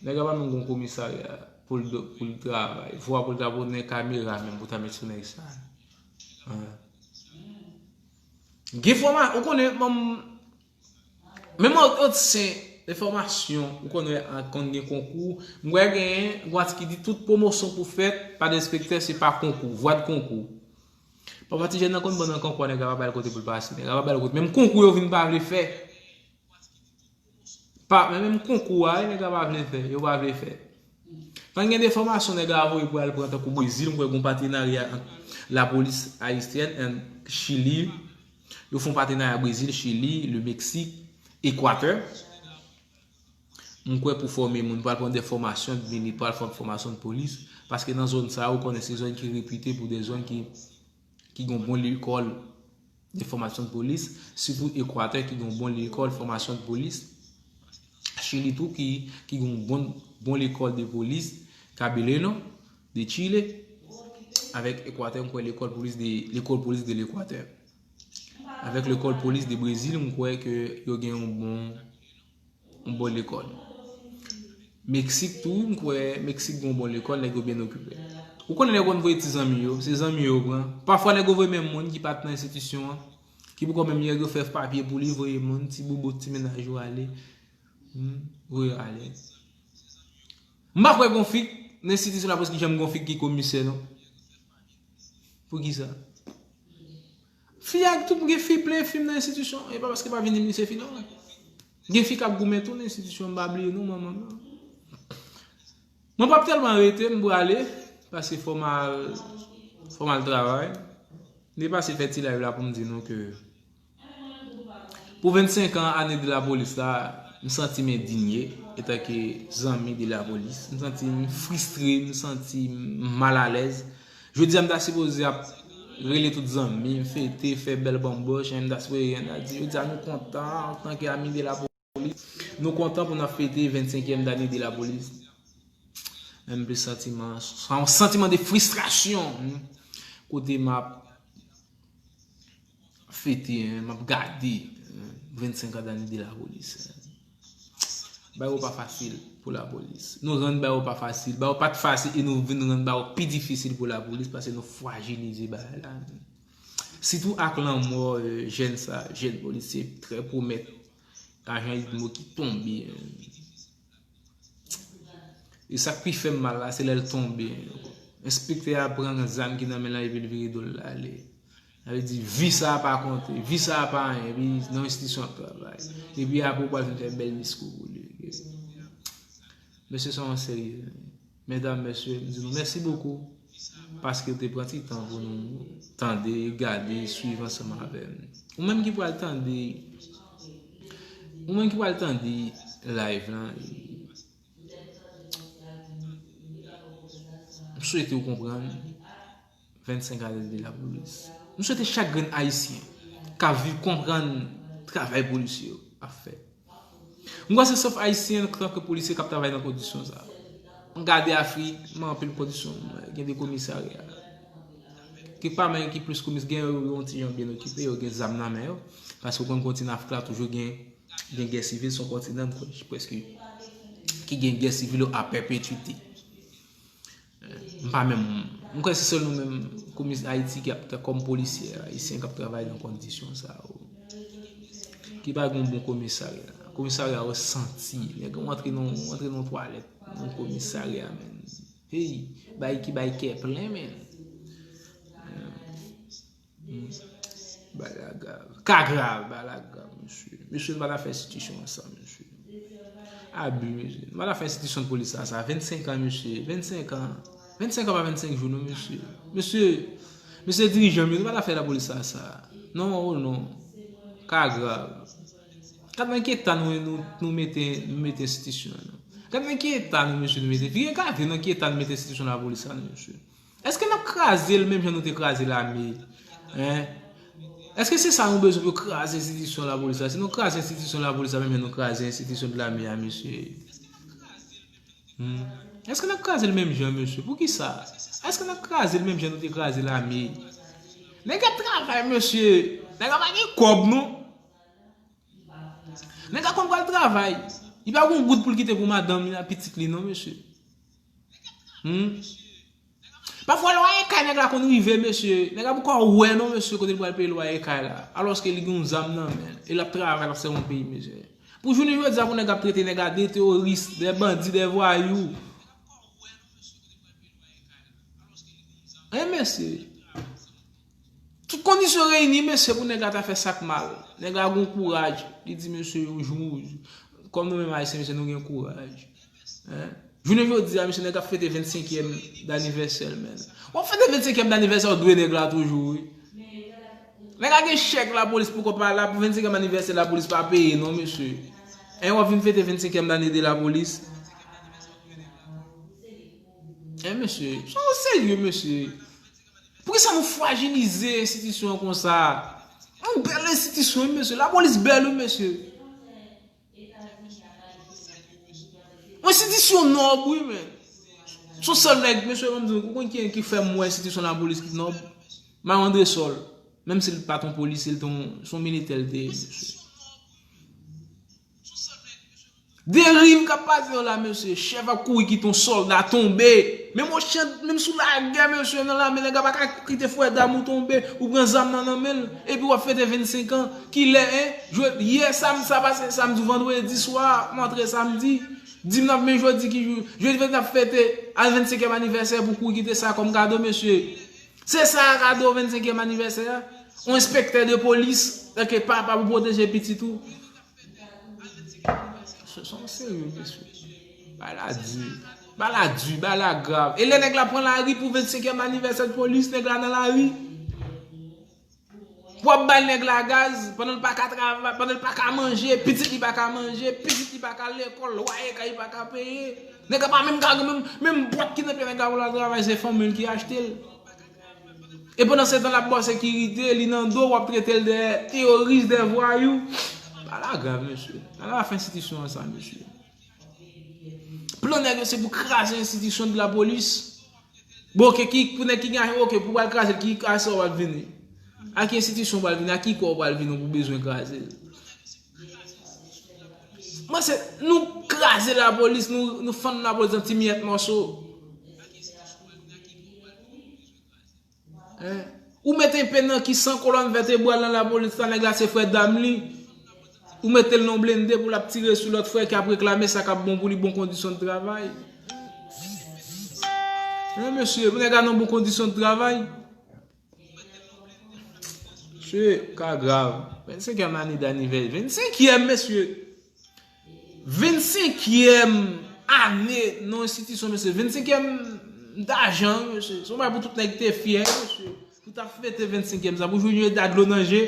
Nèg la pa menm gon komisarya pou l, pou l travay. Vwa pou l ta pou nan kamera menm pou ta met sou nèg sa. Hein. Gen fòma, ou konnen, m, menm an, an sen enfòmasyon, ou konnen, an, konn gen konkou. M wè gen yon atik ki di tout pwomosyon pou fèt pa de enspektè, se pa konkou, vwa de konkou. Pafwa ti jèn nan konn ban nan konkou a, nèg la pa ba l kote pou l pase, nèg la pa ba l kote. Menm konkou yo vin pa vle fè. Pa, men menm konkou a, nèg la pa vle fè, yo pa vle fè. Tan gen de fòmasyon nèg la voye pou al pran tankou Brezil, m kwè gon patenarya ant lapolis ayisyèn and Chili. Yo fè yon patenarya Brezil, Chili, le Meksik, Ekwatè. M kwè pou fòme moun, pral pran de fòmasyon, vini pral fè fòmasyon de polis, paske nan zòn sa a, ou konnen se zòn ki repite pou de zòn ki, ki gen bon lekòl de fòmasyon de polis, sitou Ekwatè ki gen bon lekòl fòmasyon de polis, Chili tou ki, ki gen bon, bon lekòl de polis, Cabeleno de Chile, avèk Ekwatè, m kwè lekòl polis de, lekòl polis de l'Equateur. Avèk lekòl polis de Brezil, m kwè ke yo gen yon bon, yon bon lekòl. Meksik tou, m kwè Meksik gen yon bon lekòl, nèg yo byen okipe. Ou konnen nèg yo konn voye ti zanmi yo, se zanmi yo pran. Pafwa nèg yo voye menm moun ki pa t nan enstitisyon an, ki poko menm nèg yo fè papye pou li, voye moun, ti boubou, ti mennaj yo ale. Hmm, voye yo ale. M pa kwè gon fi nan enstitisyon lapolis ki janm gon fi ki komisè, non. Poukisa? Fi ak tout, gen fi plen fi nan enstitisyon. E pa paske pa vini misye fi non. Gen fi k ap goumen tou nan enstitisyon, m pa bliye non, manman m nan. Mwen p ap tèlman rete, m prale, paske fò m al, fò m al travay. M te pase fè ti live la pou m di nou ke pou vennsenk an ane de lapolis la, m santi m endinye etanke zanmi de lapolis. M santi m fristre, m santi m malalèz. Jodi a m ta sipoze ap rele tout zanmi m, fete, fè bèl banbòch, m ta sipoze gen, m ta di jodi a nou kontan antanke ami de lapolis. Nou kontan pou n ap fete vennsenkyèm dane de lapolis. Men m plis santiman, yon santiman de fristrasyon, hmm, kote m ap fete, hein, m ap gade, hein, vennsenk an dane de lapolis, hein. Bagay yo pa fasil pou lapolis. Nou rann bagay yo pa fasil. Bagay yo pa t fasil e nou vin rann bagay yo pi difisil pou lapolis paske nou frajilize bagay la. Sitou ak lanmò, euh, jèn sa, jèn polisye trè pwomèt, ajan Itmo ki tonbe, hein. E sa k pi fè m mal la, se lè l tonbe. Enspektè a pran zam ki nan men l lan epi l vire do l ale. Sa vle di, vi sa a pa konte, vi sa a pa anyen, epi nan enstitisyon ap travay. Epi apre, ou pral vin fè bèl diskou pou li. Mesye, se yon serye. Medam, mesye, m di nou mèsi bokou paske w te pran ti tan pou nou tande, gade, swiv ansanm avè m. Ou menm ki pral tande, ou menm ki pral tande live lan, m swete w konprann vennsenk ane de lapolis. M swete chak grenn Ayisyen k ap viv konprann travay polisye yo ap fè. M kwè se sèl Ayisyen antanke polisye k ap travay nan kondisyon sa. M gade Afrik, m anpil kondisyon, gen de komisarya. Kèk pa men ki plis komis gen yo, yo yon ti jan byen okipe, yo gen zam nan men yo. Paske w konn kontinan Afrik la toujou gen, gen gè sivil, se yon kontinan prèske ki gen gè sivil yo a pèpetwite. M pa menm, m kwè se sèl nou menm komis Ayiti ki ap, kòm polisye ayisyen k ap travay nan kondisyon sa yo. Ki pa gen yon bon komisarya. Komisarya yo santi. Nèg yo antre nan, antre nan twalèt, nan komisarya, men. Hey, bay ki bay kè plen, men. Hmm. Bagay la grav. Ka grav, bagay la grav, mesye. Mesye, nou pa ta fè enstitisyon an sa, mesye. Abi, mesye. Nou pa ta fè enstitisyon polis la sa. Vennsenk an, mesye. Vennsenk an. Vennsenk an pa vennsenk jou, non, mesye. Mesye, mesye dirijan m yo, nou pa ta fè lapolis la sa. Non, oh non. Ka grav. Gad nan ki eta nou, nou, nou mete, nou mete enstitisyon an, non. Gad nan ki eta nou, mesye, nou mete. Vire gade nan ki eta nou mete enstitisyon lapolis la, non, mesye. Èske n ap kraze l menm jan nou te kraze lame? Hein? Èske se sa nou bezwen pou kraze enstitisyon lapolis la? Si nou kraze enstitisyon lapolis la menm jan nou kraze enstitisyon de lame a, mesye. Hmm. Èske n ap kraze l menm jan, mesye? Poukisa? Èske n ap kraze l menm jan nou te kraze lame? Nèg ap travay, mesye. Nèg la pa gen kòb, non. Nèg la konn pral travay. Li pa gon goud pou l kite pou madanm li ak pitit li, non, mesye. Hmm? Pafwa, lwaye kay nèg la konn rive, mesye. Nèg la poko wè, non, mesye, kote l pral peye lwaye kay la. Alòske li gen yon zam nan men l. E l ap travay, l ap sèvi yon peyi, mesye. Pou jounen jodi a, pou nèg ap trete nèg la de teworis, de bandi, de vwayou. Hein, mesye? Tout kondisyon reyini, mesye, pou nèg la ta fè sa k mal. Nèg la gon kouraj. Li di, mesye, yon jou, kòm nou menm Ayisyen, mesye, nou gen kouraj. Hein? Jounen jodi a, mesye, nèg ap fete vennsenkyèm danivèsè l, men. W ap fete vennsenkyèm danivèsè, w dwe nèg la toujou, wi. Nèg la gen chèk lapolis poko pa la, pou vennsenkyèm anivèsè lapolis pa peye, non, mesye. Hein, w ap vin fete vennsenkyèm dane de lapolis. Hein, mesye, sa w serye, mesye. Poukisa nou frajilize enstitisyon an konsa? Yon bèl enstitisyon, wi, mesye. Lapolis bèl, wi, mesye. Yon enstitisyon nòb, wi, men. Se yon sèl nèg, mesye, ban m di nou, ou konn ki, ki fè m wè enstitisyon lapolis ki nòb? Mayo Andresòl. Menm si l pa t yon polisye, l te yon, se yon militè l te ye, mesye. De rim k ap pase yo la, mesye. Chèf ap kouri kite yon sòlda tonbe. Menm Ochan, menm sou lagè, mesye, nan lame, nèg la pa ka kite frè dam ou tonbe. Ou pran zam nan nan men l. Epi w ap fete vennsenk an. Kilè, en? Jwe, yè, sam-, sa pase samdi, vandredi swa, m antre samdi. Di m n ap, men jodi ki jou? Jodi n ap fete al vennsenkyèm anivèsè pou kouri kite sa kòm kado, mesye. Se sa kado vennsenkyèm anivèsè a? Yon enspektè de polis, tanke papa pou pwoteje pitit ou. Se, se yon serye, mesye. Bagay la di. Bagay la di, bagay la grav. E lè nèg la pran lari pou vennsenkyèm anivèsè de polis, nèg la nan lari. W ap bay nèg la gaz, pandan l pa ka travay, pandan l pa ka manje, pitit li pa ka manje, pitit li pa ka lekòl, lwaye kay li pa ka peye. Nèg la pa menm ka gen menm, menm bwat ki nan pye nèg la pou l al travay, se fanmi l ki achte l. E pandan se tan l ap ba w sekirite, li nan do w, w ap trete l de teyoris, de vwayou. Bagay la grav, mesye. Bagay la fè enstitisyon an sa, mesye. Plan nèg yo se pou kraze enstitisyon de lapolis. Bon, ok, ki, pou nèg ki gen, ok, pou pral kraze l, ki, a sa w pral vini? A ki enstitisyon w pral vini? A ki kò w pral vini pou bezwen kraze l? Mwen se, nou kraze lapolis, nou, nou fann lapolis an ti miyèt mòso. Hein? Ou mete enpe nan ki san kolòn vètebral nan lapolis la, nèg la se frè dam li. Ou mete l nan blende pou l ap tire sou lòt frè k ap reklame sa k ap bon pou li, bon kondisyon de travay. Hein, mesye, pou nèg la nan bon kondisyon de travay. Mesye, ka grav. Vennsenkyèm ane danivè-, vennsenkyèm, mesye. Vennsenkyèm ane nan enstitisyon, mesye. Vennsenkyèm, m ta jan, mesye. Se yon bagay pou tout nèg te fyè, mesye. Pou ta fete vennsenkyèm sa, pou jwenn yo da dlo nan je.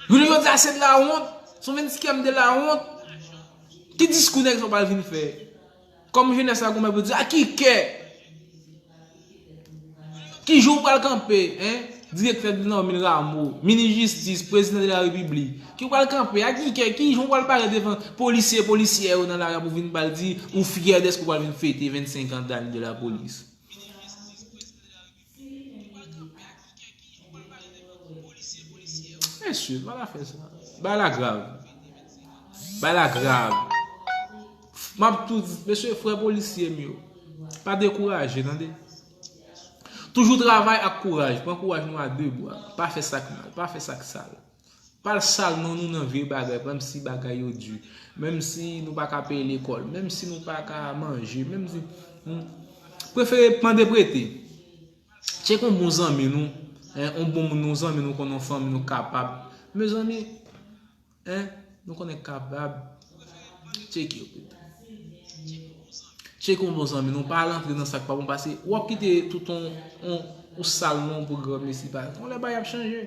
Jounen jodi a se de lawont. Se yon vennsenkyèm de lawont. Ki diskou nèg sa w pral vin fè? Kòm jenès la, kòm pou di, a ki kè? Ki jan w pral kanpe, hein? Direktè Normin Rameau, minis jistis, prezidan de la repiblik. Ki w pral kanpe, a ki kè, ki jan w pral parèt devan polisye, polisyè yo nan lari a pou vin pral di ou fyè dèske w pral vin fete vennsenk an dane de lapolis? Mesye, pa la fè sa. Bagay la grav. Bagay la grav. M ap tou di, mesye, frè polisye m yo, pa dekouraje, tande. Toujou travay ak kouraj. Pran kouraj nou a de bra. Pa fè sa k mal, pa fè sa k sal. Pa l sal non nou nan vye bagay, menm si bagay yo di, menm si nou pa ka peye lekòl, menm si nou pa ka manje, menm si, hmm, prefere mande prete. Tcheke yon bon zanmi nou, hein, yon bon moun, yon zanmi nou konnen, yon fanmi nou kapab. Mezanmi, hein, nou konnen kapab. Tcheke yo pito. Tcheke yon bon zanmi nou, pa al antre nan sa k pa bon, paske w ap kite tout yon, yon, yon sal non pou granmesi pa. Yon lè bagay ap chanje.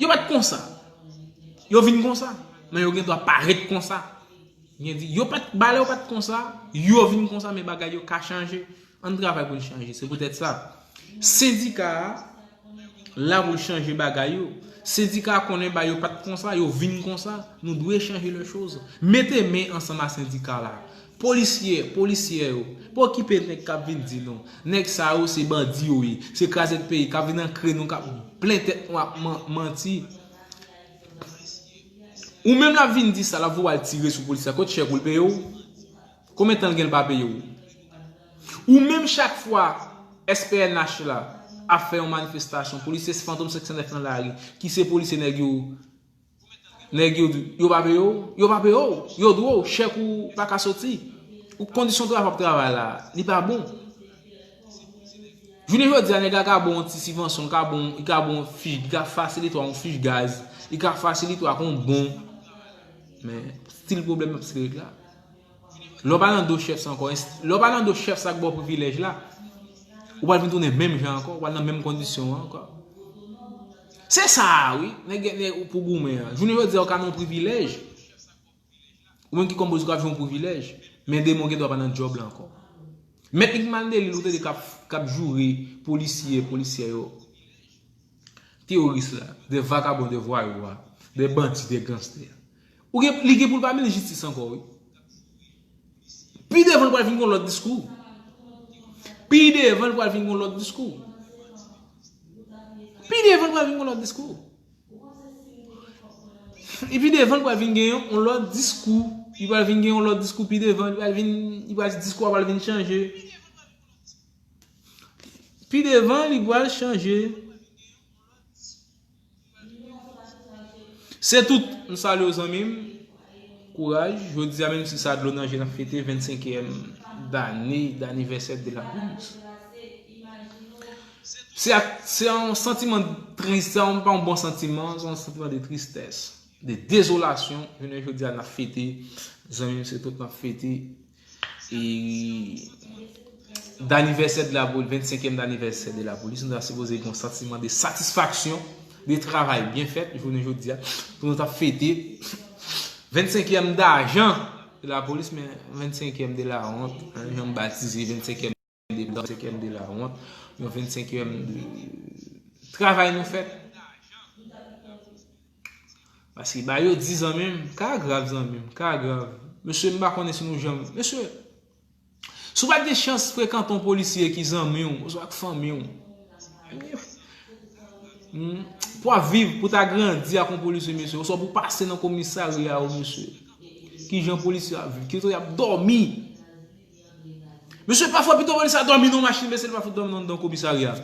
Yo pa t konsa. Yo vin konsa. Men yo gen dwa parèt konsa. Gen di, yo pa t, bagay la yo pa t konsa, yo vin konsa, men bagay yo ka chanje. Ann travay pou n chanje. Se poutèt sa, sendika a la pou l chanje bagay yo. Sendika a konnen bagay yo pa t konsa, yo vin konsa. Nou dwe chanje lè choz. Mete men ansanm a sendika la. Polisye, polisyè yo, pa okipe nèg k ap vin di nou. Nèg sa yo se bandi yo ye. Se krazèt peyi k ap vin ankre nou, k ap plen tèt nou ak man-, manti. Ou menm l ap vin di sa, l ap voye al tire sou polisye a. Kot chèk ou l peye w? Konbyen tan l gen l pa peye w? Ou menm chak fwa S P N H la ap fè yon manifestasyon, polisye Fantom senk san nèf nan lari, ki se polisye nèg yo, nèg yo, yo pa peye w? Yo pa peye w. Yo dwe w, chèk ou pa ka soti. Ou kondisyon travay w ap travay la, li pa bon. Jounen jodi a, nèg la ka ba w yon ti sibvansyon, li ka ba w, li ka ba w yon fich, li ka fasilite w yon fich gaz, li ka fasilite w ak yon bon. Men, still pwoblèm ap still ret la. Lè w pa nan do chèf sa ankò, lè w pa nan do chèf sa k ba w privilèj la, ou pral vin tounen menm jan ankò, ou pral nan menm kondisyon an ankò. Se sa a, wi, nèg, nèg pou goumen an. Jounen jodi a, ou ka nan yon privilèj. Ou menm ki kòm polisye, ou ka viv yon privilèj, men demen w gen dwa pa nan djòb la ankò. Mèt Mick Manley, li, ou tande k ap, k ap joure polisye, polisyè yo. Teyoris la, de vakabon, de vwayou a, de bandi, de ganstè. Ou gen, li gen pou l pa mele jistis ankò, wi. Pi devan, l pral vin gen yon lòt diskou. Pi devan, l pral vin gen yon lòt diskou. Pi devan, l pral vin gen yon lòt diskou. Epi devan, l pral vin gen yon, yon lòt diskou. Li pral vin gen yon lòt diskou pi devan. Li pral vin, li pral, diskou a pral vin chanje. Pi devan, li pral chanje. Se tout. M salye w, zanmi m. Kouraj. Jodi a, menm si sa dlo nan je, n ap fete vennsenkyèm dane, danivèsè de la polis. Se ak, se yon santiman tris, se yon, pa yon bon santiman, se yon santiman de tristès, de dezolasyon. Jounen jodi a, n ap fete, zanmi m, se tout n ap fete. E d'anivèsè de la poli-, vennsenkyèm d'anivèsè de la polis, nou ta sipoze gen yon santiman de satisfaksyon de travay byen fèt jounen jodi a, pou nou ta fete vennsenkyèm dajan de la polis, men vennsenkyèm de la wont, jan m batize vennsenkyèm de, vennsenkyèm de la wont, yon vennsenkyèm de travay nou fèt. Paske ba yo di zanmi m, ka grav zanmi m, ka grav. Mesye, m pa konnen si nou janm. Mesye, si w pa t gen chans frekante yon polisye ki zanmi w, oswa k fanmi w, hmm, pou w ap viv, pou w ta grandi ak yon polisye, mesye, oswa pou w pase nan komisarya yo, mesye, ki jan polisye ap viv, ki jan y ap dòmi. Mesye, pafwa pito polisye a dòmi nan machin, mesye, l pa fout dòmi nan, nan komisarya.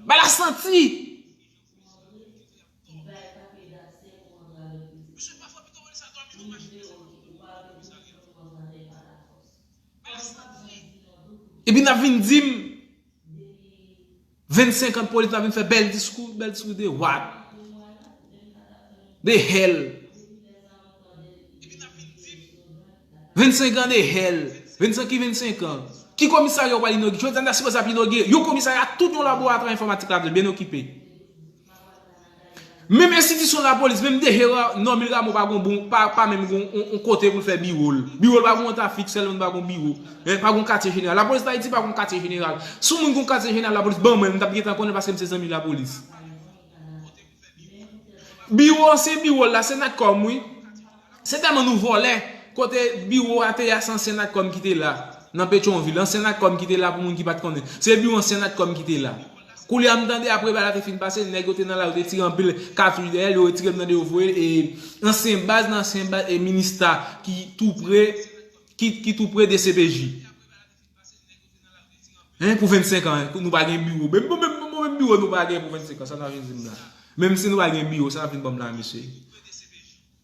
Ba la santi. Epi n ap vin di m, vennsenk an polis, n ap vin fè bèl diskou, bèl diskou de what? De hell. Vennsenk an de hell. Vennsenk ki vennsenk an. Ki komisarya w pral inogire? Jodi a n ta sipoze ap inogire yon komisarya, tout yon laboratwa enfòmatik la byen okipe. Menm enstitisyon lapolis, menm D G a, Normil Rameau pa gon bon, pa, pa menm gon on, on kote pou l fè biwo l. Biwo l pa gon ta fiks, sèlman pa gon biwo. Hein, pa gon katye jeneral. Lapolis Dayiti pa gon katye jeneral. Si yon moun gon katye jeneral lapolis, ban mwen, m t ap gentan konnen paske m se zanmi lapolis. Biwo an se biwo l la, se Natcom, wi. Se tèlman nou vòlè, kote biwo a te ye a, se ansyen Natcom ki te la, nan Petyonvil, ansyen Natcom ki te la pou moun ki pa t konnen. Se biwo ansyen Natcom ki te la. Koulye a m tande apre bal la te fin pase, nèg yo te nan lari, yo te tire anpil katouch dèyè l, yo retire l, m tande yo voye l, e ansyen baz, nan ansyen baz, e Minista ki tou pre, ki, ki tou pre D C P J. Hein, pou vennsenk an, nou pa gen biwo. Menm, menm, menm, menm biwo nou pa gen pou vennsenk an, sa n ap vin di m la. Menm si nou pa gen biwo, sa n ap vin ban m la, mesye.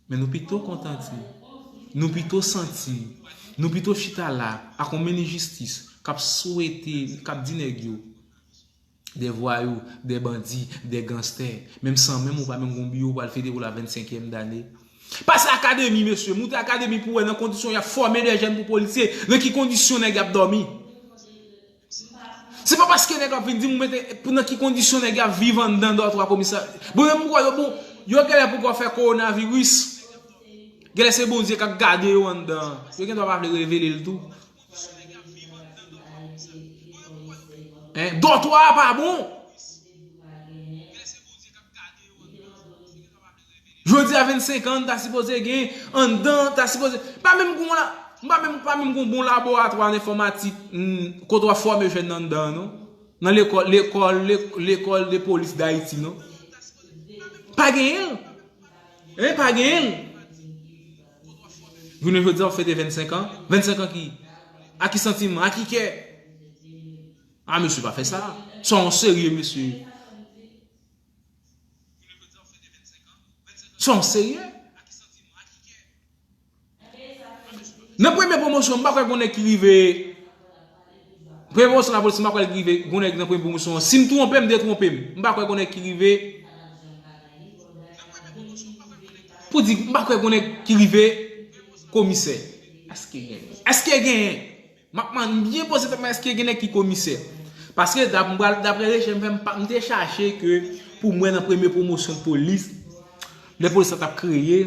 Men nou pito kontan di, nou pito santi, nou pito chita la ak yon minis jistis k ap swete, k ap di nèg yo, de vwayou, de bandi, de ganstè. Menm san menm ou pa menm gon biwo, ou pral fete pou la vennsenkyèm dane. Pase akademi, mesye, moute akademi pou wè nan kondisyon y ap fòme de jèn pou polisye, nan ki kondisyon nèg y ap dòmi. Se pa paske nèg ap vin di m ou mete pou nan ki kondisyon nèg ap viv anndan dòtwa komisarya. Bon, menm pou yo, bon, yo genlè poko fè kowonaviris. Genlè se Bondye k ap gade yo anndan. Yo gendwa pa vle revele l tou. Hein? Dòtwa a pa bon. Jodi a vennsenk an, ta sipoze gen anndan, ta sipoze. Pa menm gon la, pa menm, pa menm gon bon laboratwa enfòmatik, hmm, kote w ap fòme jèn nan anndan, non. Nan lekòl, lekòl, lek-, lekòl de polis Dayiti, non. Pa genyen l. Hein, pa genyen l. Jounen jodi a, w fete vennsenk an. Vennsenk an ki? A ki santiman? A ki kè? A, mesye, pa fè sa. Sa yon serye, mesye. Sa yon serye. Nan premye pwomosyon, m pa kwè gon nèg ki rive. Premye pwomosyon lapolis, m pa kwè l rive. Gon nèg nan premye pwomosyon an. Si m twonpe, m detwonpe m. M pa kwè gon nèg ki rive. Pou di, m pa kwè gon nèg ki rive komisè. Èske genyen? Èske genyen? M ap mande, m byen poze tèt mwen, èske gen nèg ki komisè? Paske dap-, m pral, daprè rechèch m fè, m pa, m te chache ke pou mwen nan premye pwomosyon polis, lè polis la t ap kreye,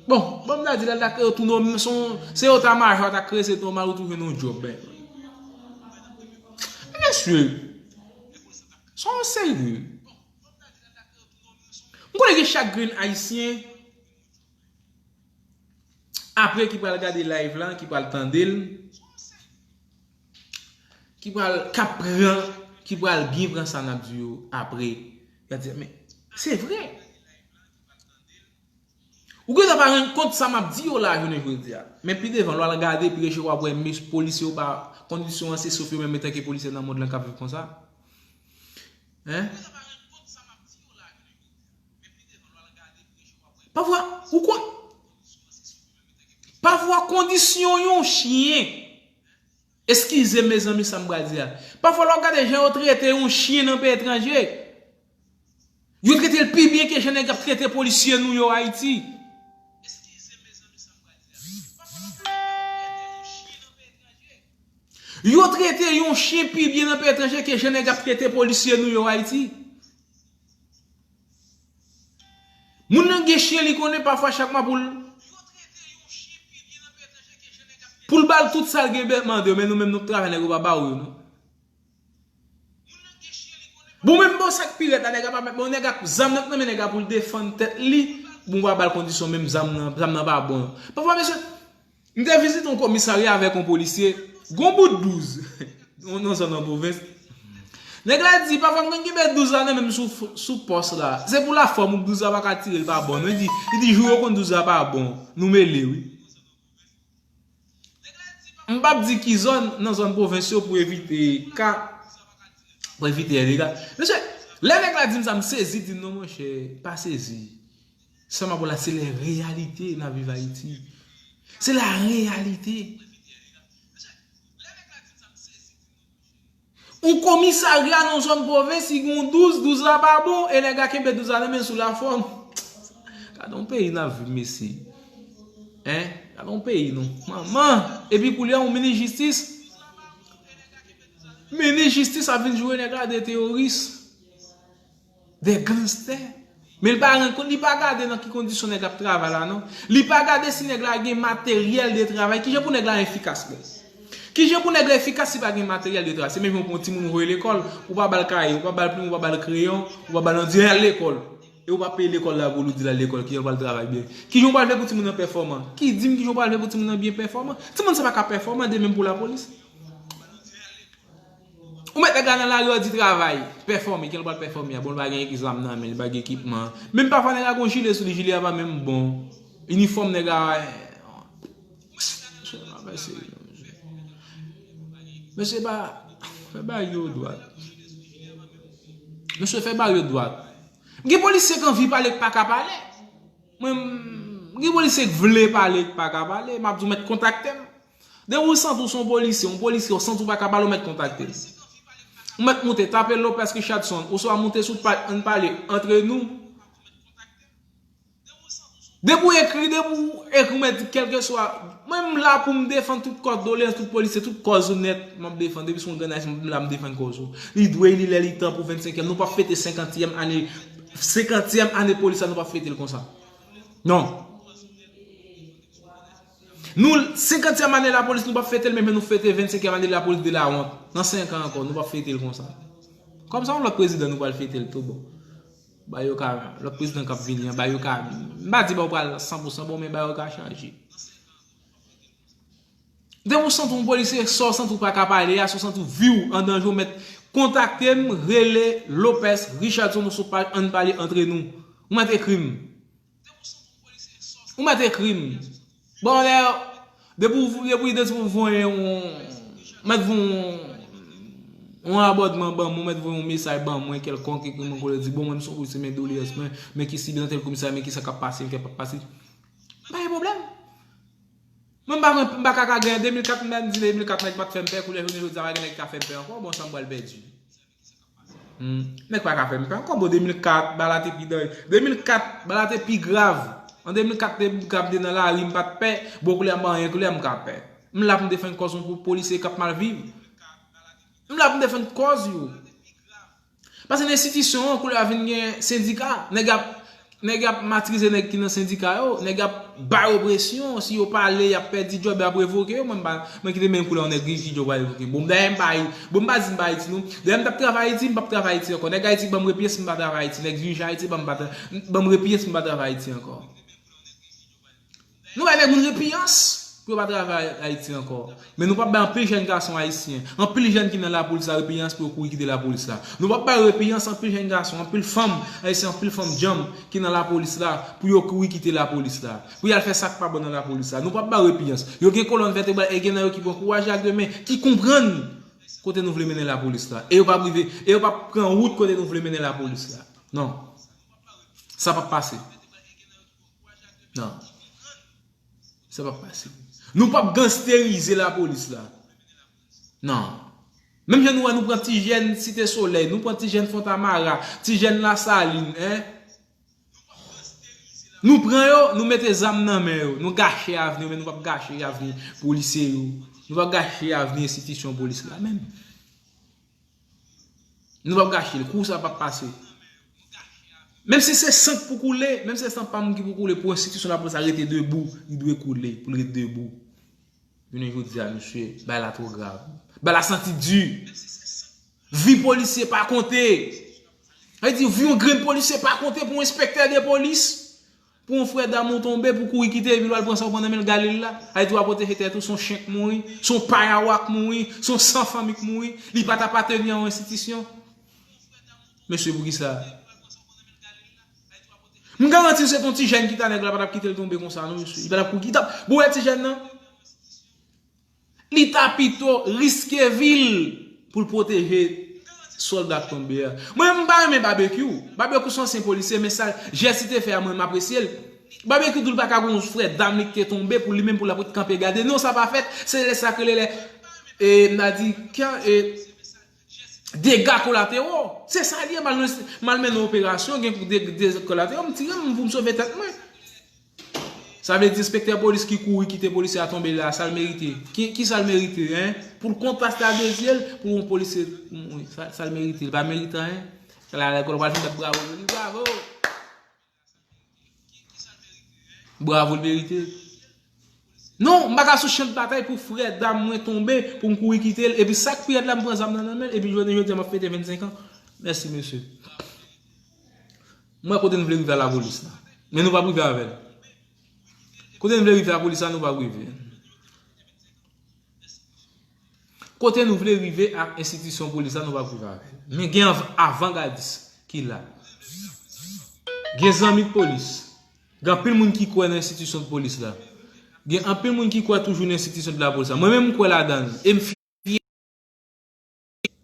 bon, ban m ta di lè l ta kreye, ou tounen, se yon, se eta majò ta kreye, se nòmal ou tou jwenn yon djòb, ben. Mesye, se yon serye. M konnen gen chak grenn Ayisyen, apre ki pral gade live la, ki pral tande l, ki pral, k ap pran, ki pral byen pran sa n ap di yo apre. Y ap di, men, se vre. Ou gentan pa rann kont sa m ap di yo la, jounen jodi a. Men pi devan, lè w al gade, pi rechèch w ap wè, mes-, polisye yo pa, kondisyon an se sof yo menm, etanke polisye nan mond lan k ap viv konsa. Hein? Pafwa, ou kon-, pafwa kondisyon yon chyen. Eskize m, mezanmi, sa m pral di a. Pafwa, lè w gade jan yo trete yon chyen nan peyi etranje, yo trete l pi byen ke jan nèg ap trete polisye nou yo Ayiti. Yo trete yon chen pi byen nan peyi etranje ke jan nèg ap trete polisye nou yo Ayiti. Moun nan gen chen, li konnen pafwa chak mwa pou l pou l ba l tout sa l gen bèt mande, men nou menm nou ap travay, nèg yo pa ba w yo non. Bon, menm bon, sa k pi rèd la, nèg la pa mèt, bon, nèg ak zam nan nan men nèg la pou l defann tèt li, bon, pa ba l kondisyon, menm zam nan, zam nan pa bon. Pafwa, mesye, m te vizite yon komisarya avèk yon polisye, gon bout douz, nan zòn nan pwovens. Nèg la di, pafwa m konn gen bèt douz la nan men m sou, sou pòs la. Se pou lafòm ou douz la pa ka tire, l pa bon. Li di, li di, jou yo konn douz la pa bon. Nou mele, wi. M p ap di ki zòn, nan zòn pwovens yo pou evite ka, pou evite dega. Mesye, lè nèg la di m sa, m sezi, di m non, monchè, pa sezi. Sa m ap la, se lè reyalite n ap viv Ayiti. Se la reyalite. Yon komisarya nan zòn pwovens, si gen yon douz, douz la pa bon, e nèg la kenbe douz la nan men sou lafòm. Gade yon peyi n ap viv, mesye. Hein? Gade yon peyi, non. Manman! Epi koulye a, yon minis jistis. Minis jistis ap vin joure nèg la de teworis. De ganstè. Men li pa rann kont, li pa gade nan ki kondisyon nèg la ap travay la, non. Li pa gade si nèg la gen materyèl de travay. Kijan pou nèg la efikas, bon? Kijan pou nèg la efikas si pa gen materyèl de travay? Se menm jan pou yon timoun ou voye lekòl, ou pa ba l kaye, ou pa ba l plim, ou pa ba l kreyon, ou pa ba l yon di al lekòl. E ou pa peye lekòl la pou l di l al lekòl, kijan l pral travay byen? Kijan w pral fè pou timoun nan pèfòman? Ki di m kijan w pral fè pou timoun nan byen pèfòman? Timoun sa pa ka pèfòman, de menm pou lapolis. Ou mèt nèg la nan lari, w di travay, pèfòme, kijan l pral pèfòme a? Bon, l pa gen zam nan men, li pa gen ekipman. Menm pafwa nèg la gon jile sou li, jile a pa menm bon. Inifòm nèg la, eh, mesye, pa fè serye, mesye. Mesye, pa, fè bagay yo dwat. Mesye, fè bagay yo dwat. Gen polisye k anvi pale k pa ka pale. Mwen, m, gen polisye k vle pale k pa ka pale, m ap di w mèt kontakte m. Depi w santi w se yon polisye, yon polisye, w santi w pa ka pale, w mèt kontakte m. Ou mèt moute, tape Lopez Richardson, oswa moute sou paj Ann Pale Antre Nou. Depi w ekri, depi w ekri, mwen di kèlkeswa, mwen m la pou m defann tout kondoleyans, tout polisye, tout kòz ou nèt, m ap defann. Depi se yon grenn ayisyen, m la m defann kòz ou. Li dwe, li lè, li tan pou vennsenkyèm. Nou p ap fete senkantyèm ane, senkantyèm ane polis la, nou p ap fete l konsa. Non. Nou, senkantyèm ane lapolis, nou p ap fete l, men nou fete vennsenkyèm ane lapolis de lawont. Nan senk an ankò, nou p ap fete l konsa. Kòm se yon lòt prezidan, nou pral fete l tou bon. Ba yo ka, lòt prezidan k ap vini an, ba yo ka, m pa di ba yo pral san pou san bon, men ba yo ka chanje. Depi w santi w polisye, sa w santi w pa ka pale a, sa w santi w vi w an danje, w mèt kontakte m, rele Lopez Richardson sou paj Ann Pale Antre Nou. Ou mèt ekri m. Ou mèt ekri m. Bon, lè, depi w, depi w, depi w voye yon, mèt voye yon, yon abòdman ban mwen, mèt voye yon mesaj ban mwen kèlkonk, ekri mwen kote di, bon, mwen, m se yon polisye, men doleyans mwen, men ki sibi nan tèl komisarya, men ki sa k ap pase, ki p ap pase. Pa gen pwoblèm. Mwen, m pa, mwen, m pa ka, ka gen de mil kat, m di de mil kat, nèg pa t fè m pè, koulè jounen jodi a, pa gen nèg ki ka fè m pè ankò, bon, sa m pral pèdi. Hmm. Nèg pa ka fè m pè ankò, bon, de mil kat, bagay la te pi danje. De mil kat, bagay la te pi grav. An de mil kat, te pi grav, te nan lari, m pa t pè, bon, koulè a m pa anyen, koulè a m ka pè. M la pou m defann kòz yon pou polisye k ap mal viv. M la pou m defann kòz yo. Paske nan enstitisyon an, koulè a vin gen sendika, nèg ap, nèg ap matrize nèg ki nan sendika yo, nèg ap ba yo presyon, si yo pale, y ap pèdi djòb, y ap revoke yo, mwen m pa, mwen kite menm koulè yon nèg ki, ki djòb pral revoke. Bon, dayè m pa, bon, m pa di m pa Ayiti, non. Dayè m t ap travay Ayiti, m p ap travay Ayiti ankò. Nèg Ayiti ban m repiyans, m pa travay Ayiti. Nèg dirije Ayiti ban m pa tra-, ban m repiyans, m pa travay Ayiti ankò. Nou bay nèg moun repiyans pou yo pa travay Ayiti ankò. Men nou p ap bay anpil jèn gason ayisyen, anpil jèn ki nan lapolis la repiyans pou yo kouri kite lapolis la. Nou p ap bay repiyans anpil jèn gason, anpil fanm ayisyen, anpil fanm djanm ki nan lapolis la pou yo kouri kite lapolis la. Pou y al fè sa k pa bon nan lapolis la. Nou p ap bay repiyans. Yo gen kolòn vètebral e gen nan yo ki pran kouraj la ak de men, ki konprann kote nou vle mennen lapolis la. E yo p ap rive, e yo p ap pran wout kote nou vle mennen lapolis la. Non. Sa p ap pase. Non. Sa p ap pase. Nou p ap gangsterize lapolis la. Non. Menm jan nou wè nou pran ti jèn Site Solèy, nou pran ti jèn Fontamara, ti jèn Lasalin, en. Nou pran yo, nou mete zam nan men yo, nou gache avni yo, men nou p ap gache avni polisye yo. Nou p ap gache avni enstitisyon polis la menm. Nou p ap gache l. Kou sa p ap pase. Menm si se san k pou koule, menm si se san pa m ki pou koule, pou enstitisyon lapolis la rete debou, li dwe koule, pou l rete debou. Jounen jodi a, mesye, bagay la twò grav. Bagay la santi di. Vi polisye pa konte. Sa vle di, vi yon grenn polisye pa konte pou yon enspektè de polis. Pou yon frè dam ou tonbe, pou kouri kite, epi l al pran sa w pran nan men l, gade l la. Sa vle di, w ap pwoteje tèt ou, se yon chen k mouri, se yon payawa k mouri, se yon san fanmi k mouri. Li pa t apateni a yon enstitisyon. Mesye, poukisa? M garanti w se t yon ti jèn ki ta nèg la pa t ap kite l tonbe konsa, non, mesye. Li pa t ap kouri, li t ap, bon, wè ti jèn nan? Li ta pito riske vi l pou l pwoteje sòlda k tonbe a. Mwen, m pa renmen Babekyou. Babekyou se yon ansyen polisye, men sa, jès li te fè a, mwen, m apresye l. Babekyou di l pa ka gen yon frè dam li ki te tonbe pou li menm pou l ap ret kanpe gade. Non, sa pa fèt. Se lè sa k rele lè, e, m ta di, kè, e, dega kolatero. Se sa l ye, m al, m al mennen operasyon, gen de, dega kolatero, m tire m pou m sove tèt mwen. Sa vle di enspektè polis ki kouri kite polisye a tonbe la, sa l merite? Ki, ki sa l merite, en? Pou l kontrasye a de zye l, pou yon polisye mouri, sa, sa l merite? Li pa merite anyen. Sa la, lè kòl pral fin bat bravo pou li, bravo! Bravo l merite. Non, m pa ka sou chan de batay pou frè dam mwen tonbe, pou m kouri kite l, epi sa k pi rèd la, m pran zam nan nan men l, epi jounen jodi a, m ap fete vennsenk an. Mèsi, mesye. M wè kote n vle rive a lapolis la. Men nou p ap rive avè l. Kote n vle rive a lapolis la, nou p ap rive. Kote nou vle rive ak enstitisyon polis la, nou p ap rive avè l. Men gen av-, avangadis ki la. Gen zanmi polis. Gen anpil moun ki kwè nan enstitisyon polis la. Gen anpil moun ki kwè toujou nan enstitisyon de lapolis la. Mwen menm, m kwè ladan l. E m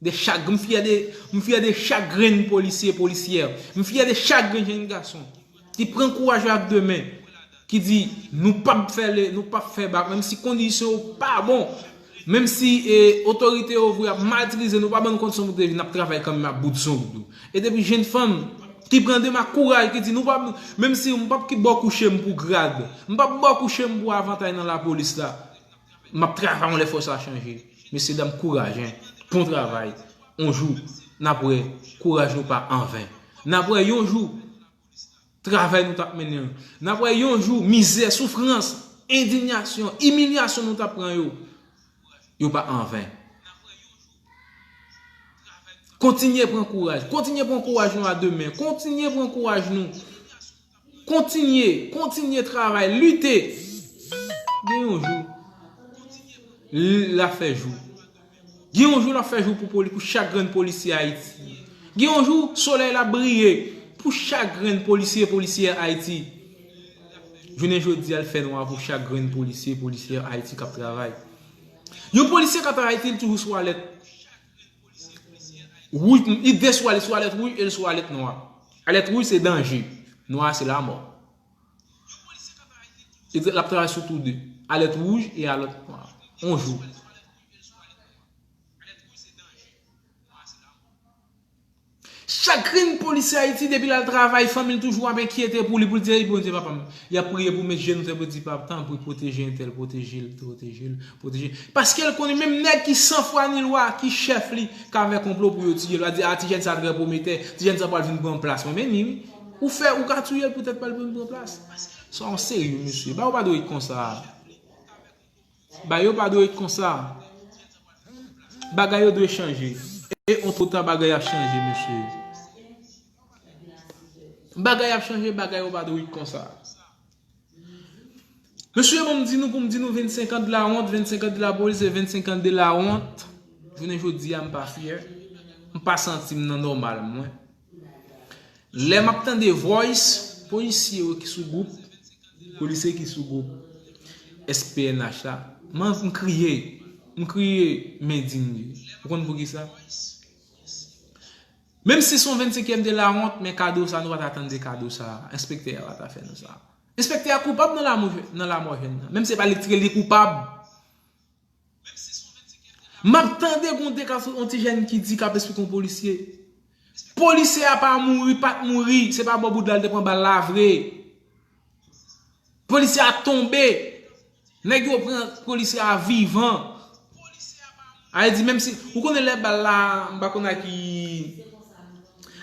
de chak, m fyè de, m fyè de chak grenn polisye, polisyè. M fyè de chak grenn jèn gason ki pran kouraj yo ak de men, ki di, nou p ap fè le, nou p ap fè bak, menm si kondisyon yo pa bon, menm si, e, otorite yo vre ap mal itilize nou, pa ban nou kondisyon pou te viv, n ap travay kanmenm ak bout zong nou. E depi jèn fanm ki pran de men ak kouraj, ki di, nou p ap, menm si m p ap ki bò kouche m pou grad, m p ap bò kouche m pou avantay nan lapolis la. M ap travay, yon lè fò sa chanje. Mesye dam, kouraj, en. Bon travay. On jou, n ap wè kouraj nou pa anven. N ap wè yon jou, travay nou t ap mennen an. N ap wè yon jou, mizè, soufrans, endinyasyon, imilyasyon nou t ap pran yo, yo pa anven. Kontinye pran kouraj. Kontinye pran kouraj nou a de men. Kontinye pran kouraj nou. Kontinye, kontinye travay, lite. Gen yon jou, l-, l ap fè jou. Gen yon jou, l ap fè jou pou poli-, pou chak grenn polisye Ayiti. Gen yon jou, solèy la briye pou chak grenn polisye, polisyè Ayiti. Jounen jodi a, l fè nwa pou chak grenn polisye, polisyè Ayiti k ap travay. Yon polisye k ap travay Ayiti, li toujou sou alèt. Wouj, li de sou alèt, sou alèt wouj e l sou alèt nwa. Alèt wouj se danje, nwa se lamò. E l ap travay sou tou de. Alèt wouj e alèt nwa. On jou. Chak grenn polisye Ayiti, depi l al travay, fanmi l toujou ap enkyete pou li, pou l di, "Ey, Bondye, papa m." Y ap priye pou met jenou tè pou di, "Papa, tanpri, pwoteje entèl, pwoteje l, pwoteje l, pwoteje l." Paske l konnen menm nèg ki san fwa ni lwa, ki chèf li, ka fè konplo pou yo tiye l. Yo di, "A, ti jèn sa trè pwometè, ti jèn sa pral vin pran plas mwen." Men ni, wi. Ou fè, ou ka tiye l poutèt pral vin pran plas. Sa yon serye, mesye. Ba yo pa dwe ret konsa. Ba yo pa dwe ret konsa. Bagay yo dwe chanje. E on twò ta bagay ap chanje, mesye. Bagay ap chanje, bagay yo pa dwe ret konsa. Mesye, bon, m di nou, pou m di nou, vennsenk an de lawont, vennsenk an de lapolis e vennsenk an de lawont. Jounen jodi a, m pa fyè. M pa santi m nan nòmal mwen. Lè m ap tande voice polisye yo ki sou gwoup, polisye ki sou gwoup S P N H la, m, m kriye, m kriye, m endinye. Ou konn poukisa? Menm si se yon vennsenkyèm de lawont, men kado sa, nou pa ta tande kado sa, enspektè a pa ta fè nou sa. Enspektè a koupab nan lamò, nan lamò jèn nan. Menm si se pa li ki tire l, li koupab. M ap tande gon de ka sou yon ti jèn ki di, k ap esplike yon polisye. Polisye a pa mouri, pa t mouri, se pa bò bout la l te pran bal la vre. Polisye a tonbe. Nèg yo pran polisye a vivan. A vle di, menm si, ou konnen lè bal la, m pa konn a ki,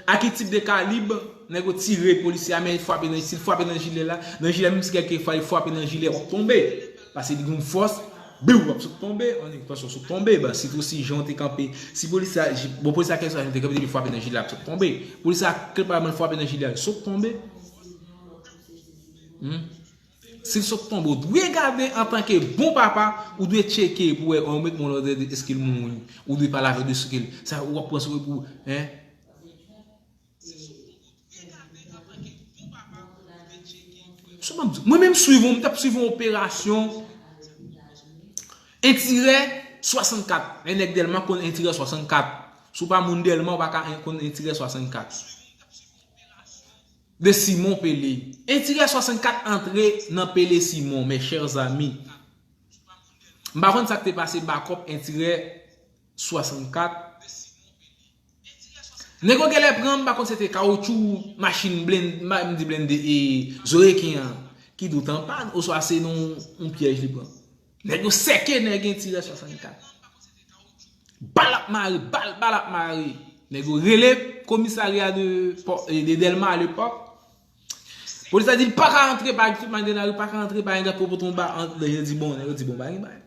a ki tip de kalib, nèg yo tire polisye a, men frape nan, si l frape nan jilè la, nan jilè, menm si kèlke fwa li frape nan jilè, w ap tonbe. Paske li gen yon fòs, biw, w ap sot tonbe, annik, paske w sot tonbe, ben, sitou si jan w te kanpe, si polisye a, bon, polisye a kèlke swa jan w te kanpe, depi l frape nan jilè, l ap sot tonbe. Polisye a, kèlke swa l frape nan jilè, l sot tonbe. Hmm. Si l sot tonbe, ou dwe gade antanke bon papa, ou dwe tcheke pou wè, ou met men w nan dèyè, èske l mouri. Ou dwe pale avè l de èske l, sa ou ap pran sou pou, hein? Sa m ap di, mwen menm swiv, mwen t ap swiv yon operasyon, entirè swasannkat. Yon nèg Dèlma konn entirè swasannkat. Si w pa moun Dèlma, ou pa ka konn entirè swasannkat. De Simon Pele. Entirè swasannkat antre nan Pele Simon, mes chers amis. M pa konn sa k te pase bakòp entirè swasannkat. Nèg yo genlè pran, m pa konn se te kawotchou machin blende, m di blende, e, zoreken an ki dout an pàn, oswa se nan yon pyèj li pran. Nèg yo sèke nèg entirè swasannkat. Bal ap mare, bal, bal ap mare. Nèg yo rele komisarya de, de Dèlma alepòk. Polis la di l pa ka antre pa tout mannyè nan lari, pa ka antre pa yon gad popoton ba antre. Yo di bon, nèg yo di bon, pa gen bagay.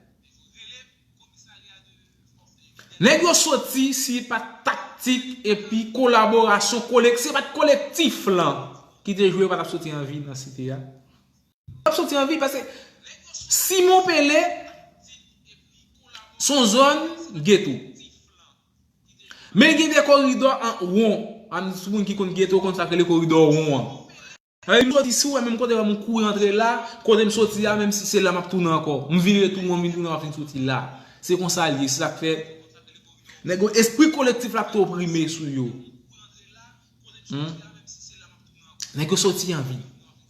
Nèg yo soti si pa t taktik epi kolaborasyon kolek-, si pa t kolektif lan ki te jwe, yo pa t ap soti an vi nan site a. Yo pa t ap soti an vi paske Simon Pele se yon zòn geto. Men gen de koridò an won. Ann, sou moun ki konn geto konn sa k rele koridò won an. Sa vle di, m soti, si w wè menm kote wè m kouri antre la, kote m soti a, menm si se la m ap tounen ankò. M vire tou won, m vin tounen, m ap vin soti la. Se konsa l ye, se sa k fè nèg yo, espri kolektif la k te oprime sou yo. Hmm? Nèg yo soti an vi.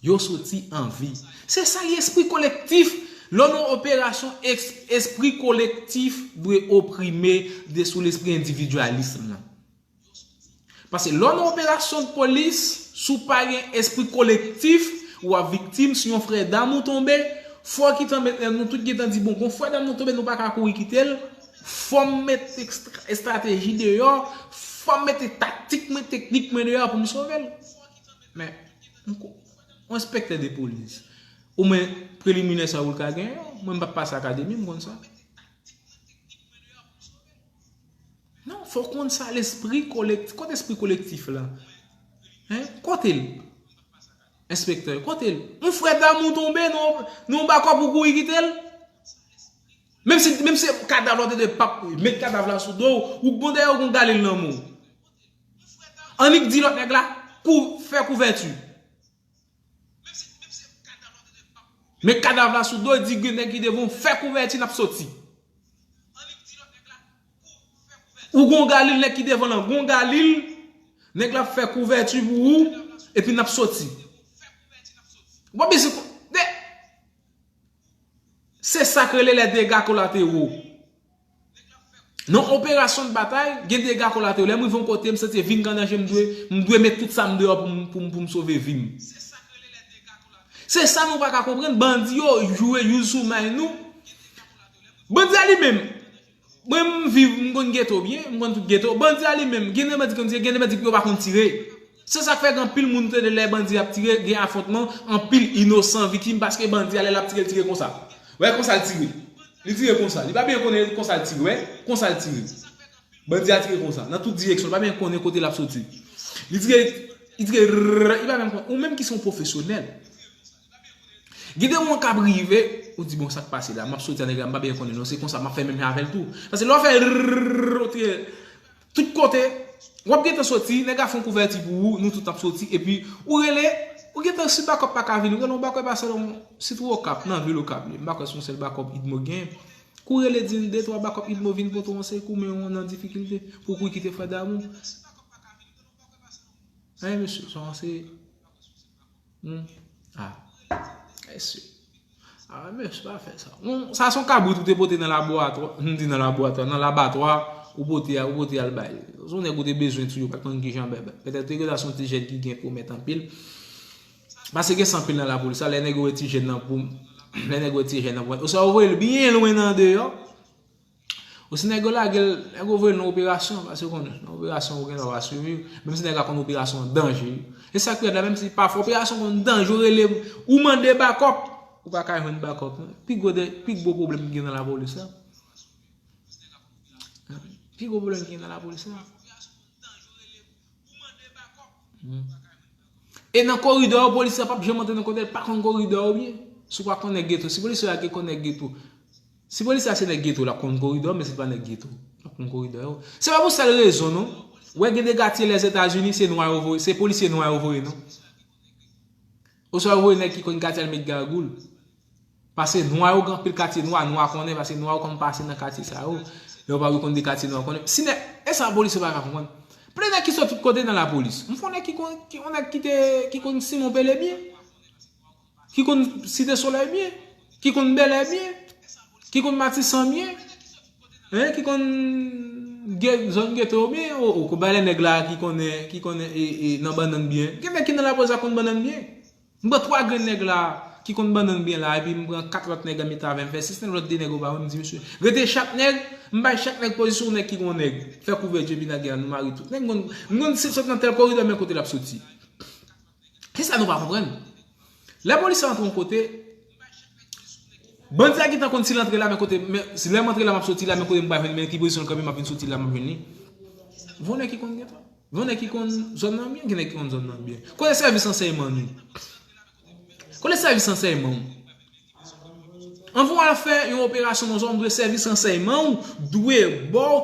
Yo soti an vi. Se sa ki espri kolektif. Lè w nan operasyon, es-, espri kolektif dwe oprime de sou lespri endividyalism nan. Paske lè w nan operasyon polis, si w pa gen espri kolektif, w ap viktim. Si yon frè dam ou tonbe, fò w gentan met, nou tout gentan di, bon, gon frè dam nou tonbe, nou pa ka kouri kite l. Fò m met ekstra-, estrateji deyò, fò m mete taktik mwen, teknik mwen deyò pou m sove l. Men, yon ko-, yon enspektè de polis, omwen preliminè sa ou l ka genyen, mwen m p ap pase akademi, m konn sa. Non, fò w konn sa, lespri kolektif. Kote espri kolektif la? Hein? Kote l? Enspektè, kote l? Yon frè dam ou tonbe, non, non, bakòp ou kouri kite l? Menm si, menm si kadav la w te de p ap met kadav la sou do w, ou gon dèyè ou gon galil nan men w. Annik di lòt nèg la, kou-, fè kouvèti. Men kadav la sou do, di gen nèg ki devan w, fè kouvèti, n ap soti. Ou gon galil, nèg ki devan lan gon galil, nèg la ap fè kouvèti pou ou, epi n ap soti. W ap bezwen ko-, de-, se sa k rele les dégâts collatéraux. Nan operasyon de batay, gen dega kolatero. Lè m rive yon kote, m santi vi m an danje, m dwe, m dwe met tout sa m deyò pou m, pou m, pou m sove vi m. Se sa nou pa ka konprann. Bandi yo jwe youz sou may nou. Bandi a li menm, mwen m viv, m konn geto byen, m konn tout geto. Bandi a li menm, gen de bandi ki konn tire, gen de bandi ki yo pa konn tire. Se sa k fè gen anpil moun tande lè bandi ap tire, gen afwontman, anpil inosan viktim paske bandi a lè l ap tire, l tire konsa. Wè konsa l tire. Li tire konsa. Li pa byen konnen konsa l tire, wè. Konsa l tire. Bandi a tire konsa. Nan tout direksyon. Li pa byen konnen kote l ap soti. Li tire, li tire, rrrr, li pa menm konnen. Ou menm ki se yon pwofesyonèl. Gen de moman k ap rive, ou di, bon, sa k pase la? M ap soti a nèg la, m pa byen konnen non, se konsa, m ap fè menm jan avè l tou. Paske lè w fè rrrr, ou tire tout kote, w ap gentan soti, nèg la fè yon kouvèti pou ou, nou tout ap soti, epi ou rele, ou gentan si bakòp pa ka vini, ou rele yon bakòp pa sèlman, sitou Okap, nan vil Okap li, m pa kwè se yon sèl bakòp idmo gen. Kou rele di de twa bakòp idmo vin pote w yon sekou, men w nan difikilte, pou w kouri kite frè damou. Hey, mesye, sa se Hmm. Ah. Mesye. Ah, mesye, pa fè sa. Hmm, sa se yon kabrit ou te pote nan laboratwa, m di nan laboratwa, nan labatwa, ou pote a, ou pote al bay. Se yon nèg ou te bezwen tou, yo pa t konn kijan bay. Petèt te gen sa se yon ti jèn ki gen pwomèt anpil. Paske gen sa anpil nan lapolis la, lè nèg yo wè ti jèn nan pou, lè nèg yo wè ti jèn nan pou, oswa yo voye l byen lwen nan deyò, Ou si nèg yo lage l, nèg yo voye l nan operasyon, paske yo konn nan operasyon ou gen dwa pa swiv, menm si nèg la konn operasyon an danje. E sa k pi rèd la, menm si pafwa operasyon konn danje, ou rele, ou mande bakòp, ou pa ka jwenn bakòp, non. Pi gwo de, pi gwo pwoblèm ki gen nan lapolis la. Pi gwo pwoblèm ki gen nan lapolis la. Hmm. E nan koridò yo, polisye a p ap janm antre nan kote l, pa konn koridò yo byen. Si w pa konn nèg geto, si polisye a gen konn nèg geto, si polisye a se nèg geto, l ap konn koridò, men si l pa nèg geto, l ap konn koridò yo. Se pa pou sèl rezon, non. Ou wè gen de katye Lèzetazini, se nwa yo voye, se polisye nwa yo voye, non. Oswa yo voye nèg ki konn katye al met gagoul. Paske nwa yo gen anpil katye nwa, nwa konnen, paske nwa yo konn pase nan katye sa yo. Lè yo pa rekonn de katye nwa konnen. Si nèg, e sa polis yo pa ka konprann. Plen nèg ki sot tout kote nan lapolis. M fè nèg ki konn, ki, yon nèg ki te, ki konn Simon Pele byen. Ki konn Site Solèy byen. Ki konn Bèlè byen. Ki konn Matisan byen. Hein, ki konn ge, zòn geto byen. O, o, ko ba lè nèg la ki konnen, ki konnen e, e, nan bannann byen. Gen nèg ki nan lapolis la konn bannann byen. M pran twa grenn nèg la ki konn bannann byen la, epi m pran kat lòt nèg an met avè m, fè sis nèg, lòt de nèg yo pa wè, m di, mesye, rete chak nèg, m bay chak nèg pozisyon nèg ki gon nèg. Fè kouvèti epi nèg la, nou mare tout. Nèg m konn, m konn si l sot nan tèl koridò, men kote l ap soti. Se sa nou pa konprann. Lè polis la antre yon kote, bandi a gentan konn si l antre la, men kote, men, si lè m antre la, m ap soti la, men kote m pral jwenn, men ki pozisyon l kanpe, m ap vin soti la, m ap jwenn li. Gon nèg ki konn gentan. Gen nèg ki konn zòn nan byen, gen nèg ki konn zòn nan byen. Kote sèvis ransèyman nou? Kote sèvis ransèyman w? Anvan w al fè yon operasyon nan zòn, dwe sèvis ransèyman w dwe ba w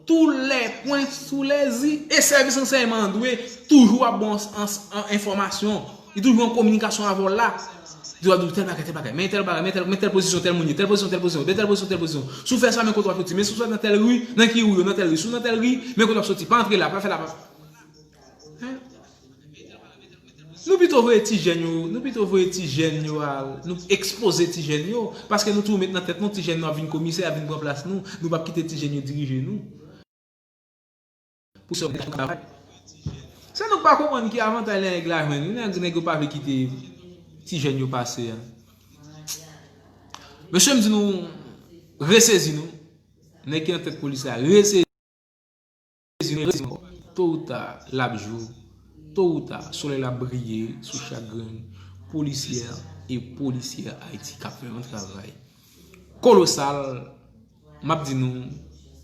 tous les points sous les i. E sèvis ransèyman an dwe toujou ap ba w an, an, an enfòmasyon. Li toujou an kominikasyon avè w la. Li toujou ap di w tèl bagay, tèl bagay. Men tèl bagay, men tèl, men tèl pozisyon, tèl moun ye, tèl pozisyon, tèl pozisyon, men tèl pozisyon, tèl pozisyon. Si w fè sa, men kote w ap soti. Men si w sot nan tèl ri, nan ki ri yo, nan tèl ri. Si w nan tèl ri, men kote w ap soti. Pa antre la, pa fè la, pa. Hein? Nou pito voye ti jèn yo, nou pito voye ti jèn yo al, nou ekspoze ti jèn yo, paske nou toujou met nan tèt nou ti jèn nou ap vin komisè, ap vin pran plas nou, nou p ap kite ti jèn yo dirije nou. Pou sa yo travay. Se nou k pa konprann ki avantaj nèg la jwenn, nèg, nèg yo pa vle kite ti jèn yo pase a. Mesye, m di nou, resezi nou, nèg ki nan tèt polis la, resezi. Rezime, rezime ankò. To ou ta, l ap jou. To ou ta, solèy la ap briye sou chak grenn polisyè e polisyè Ayiti k ap fè yon travay kolosal. M ap di nou,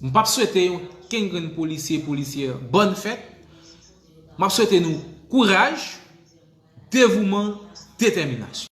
m p ap swete yon kenn grenn polisye, polisyè bòn fèt. M ap swete nou kouraj, devouman, detèminasyon.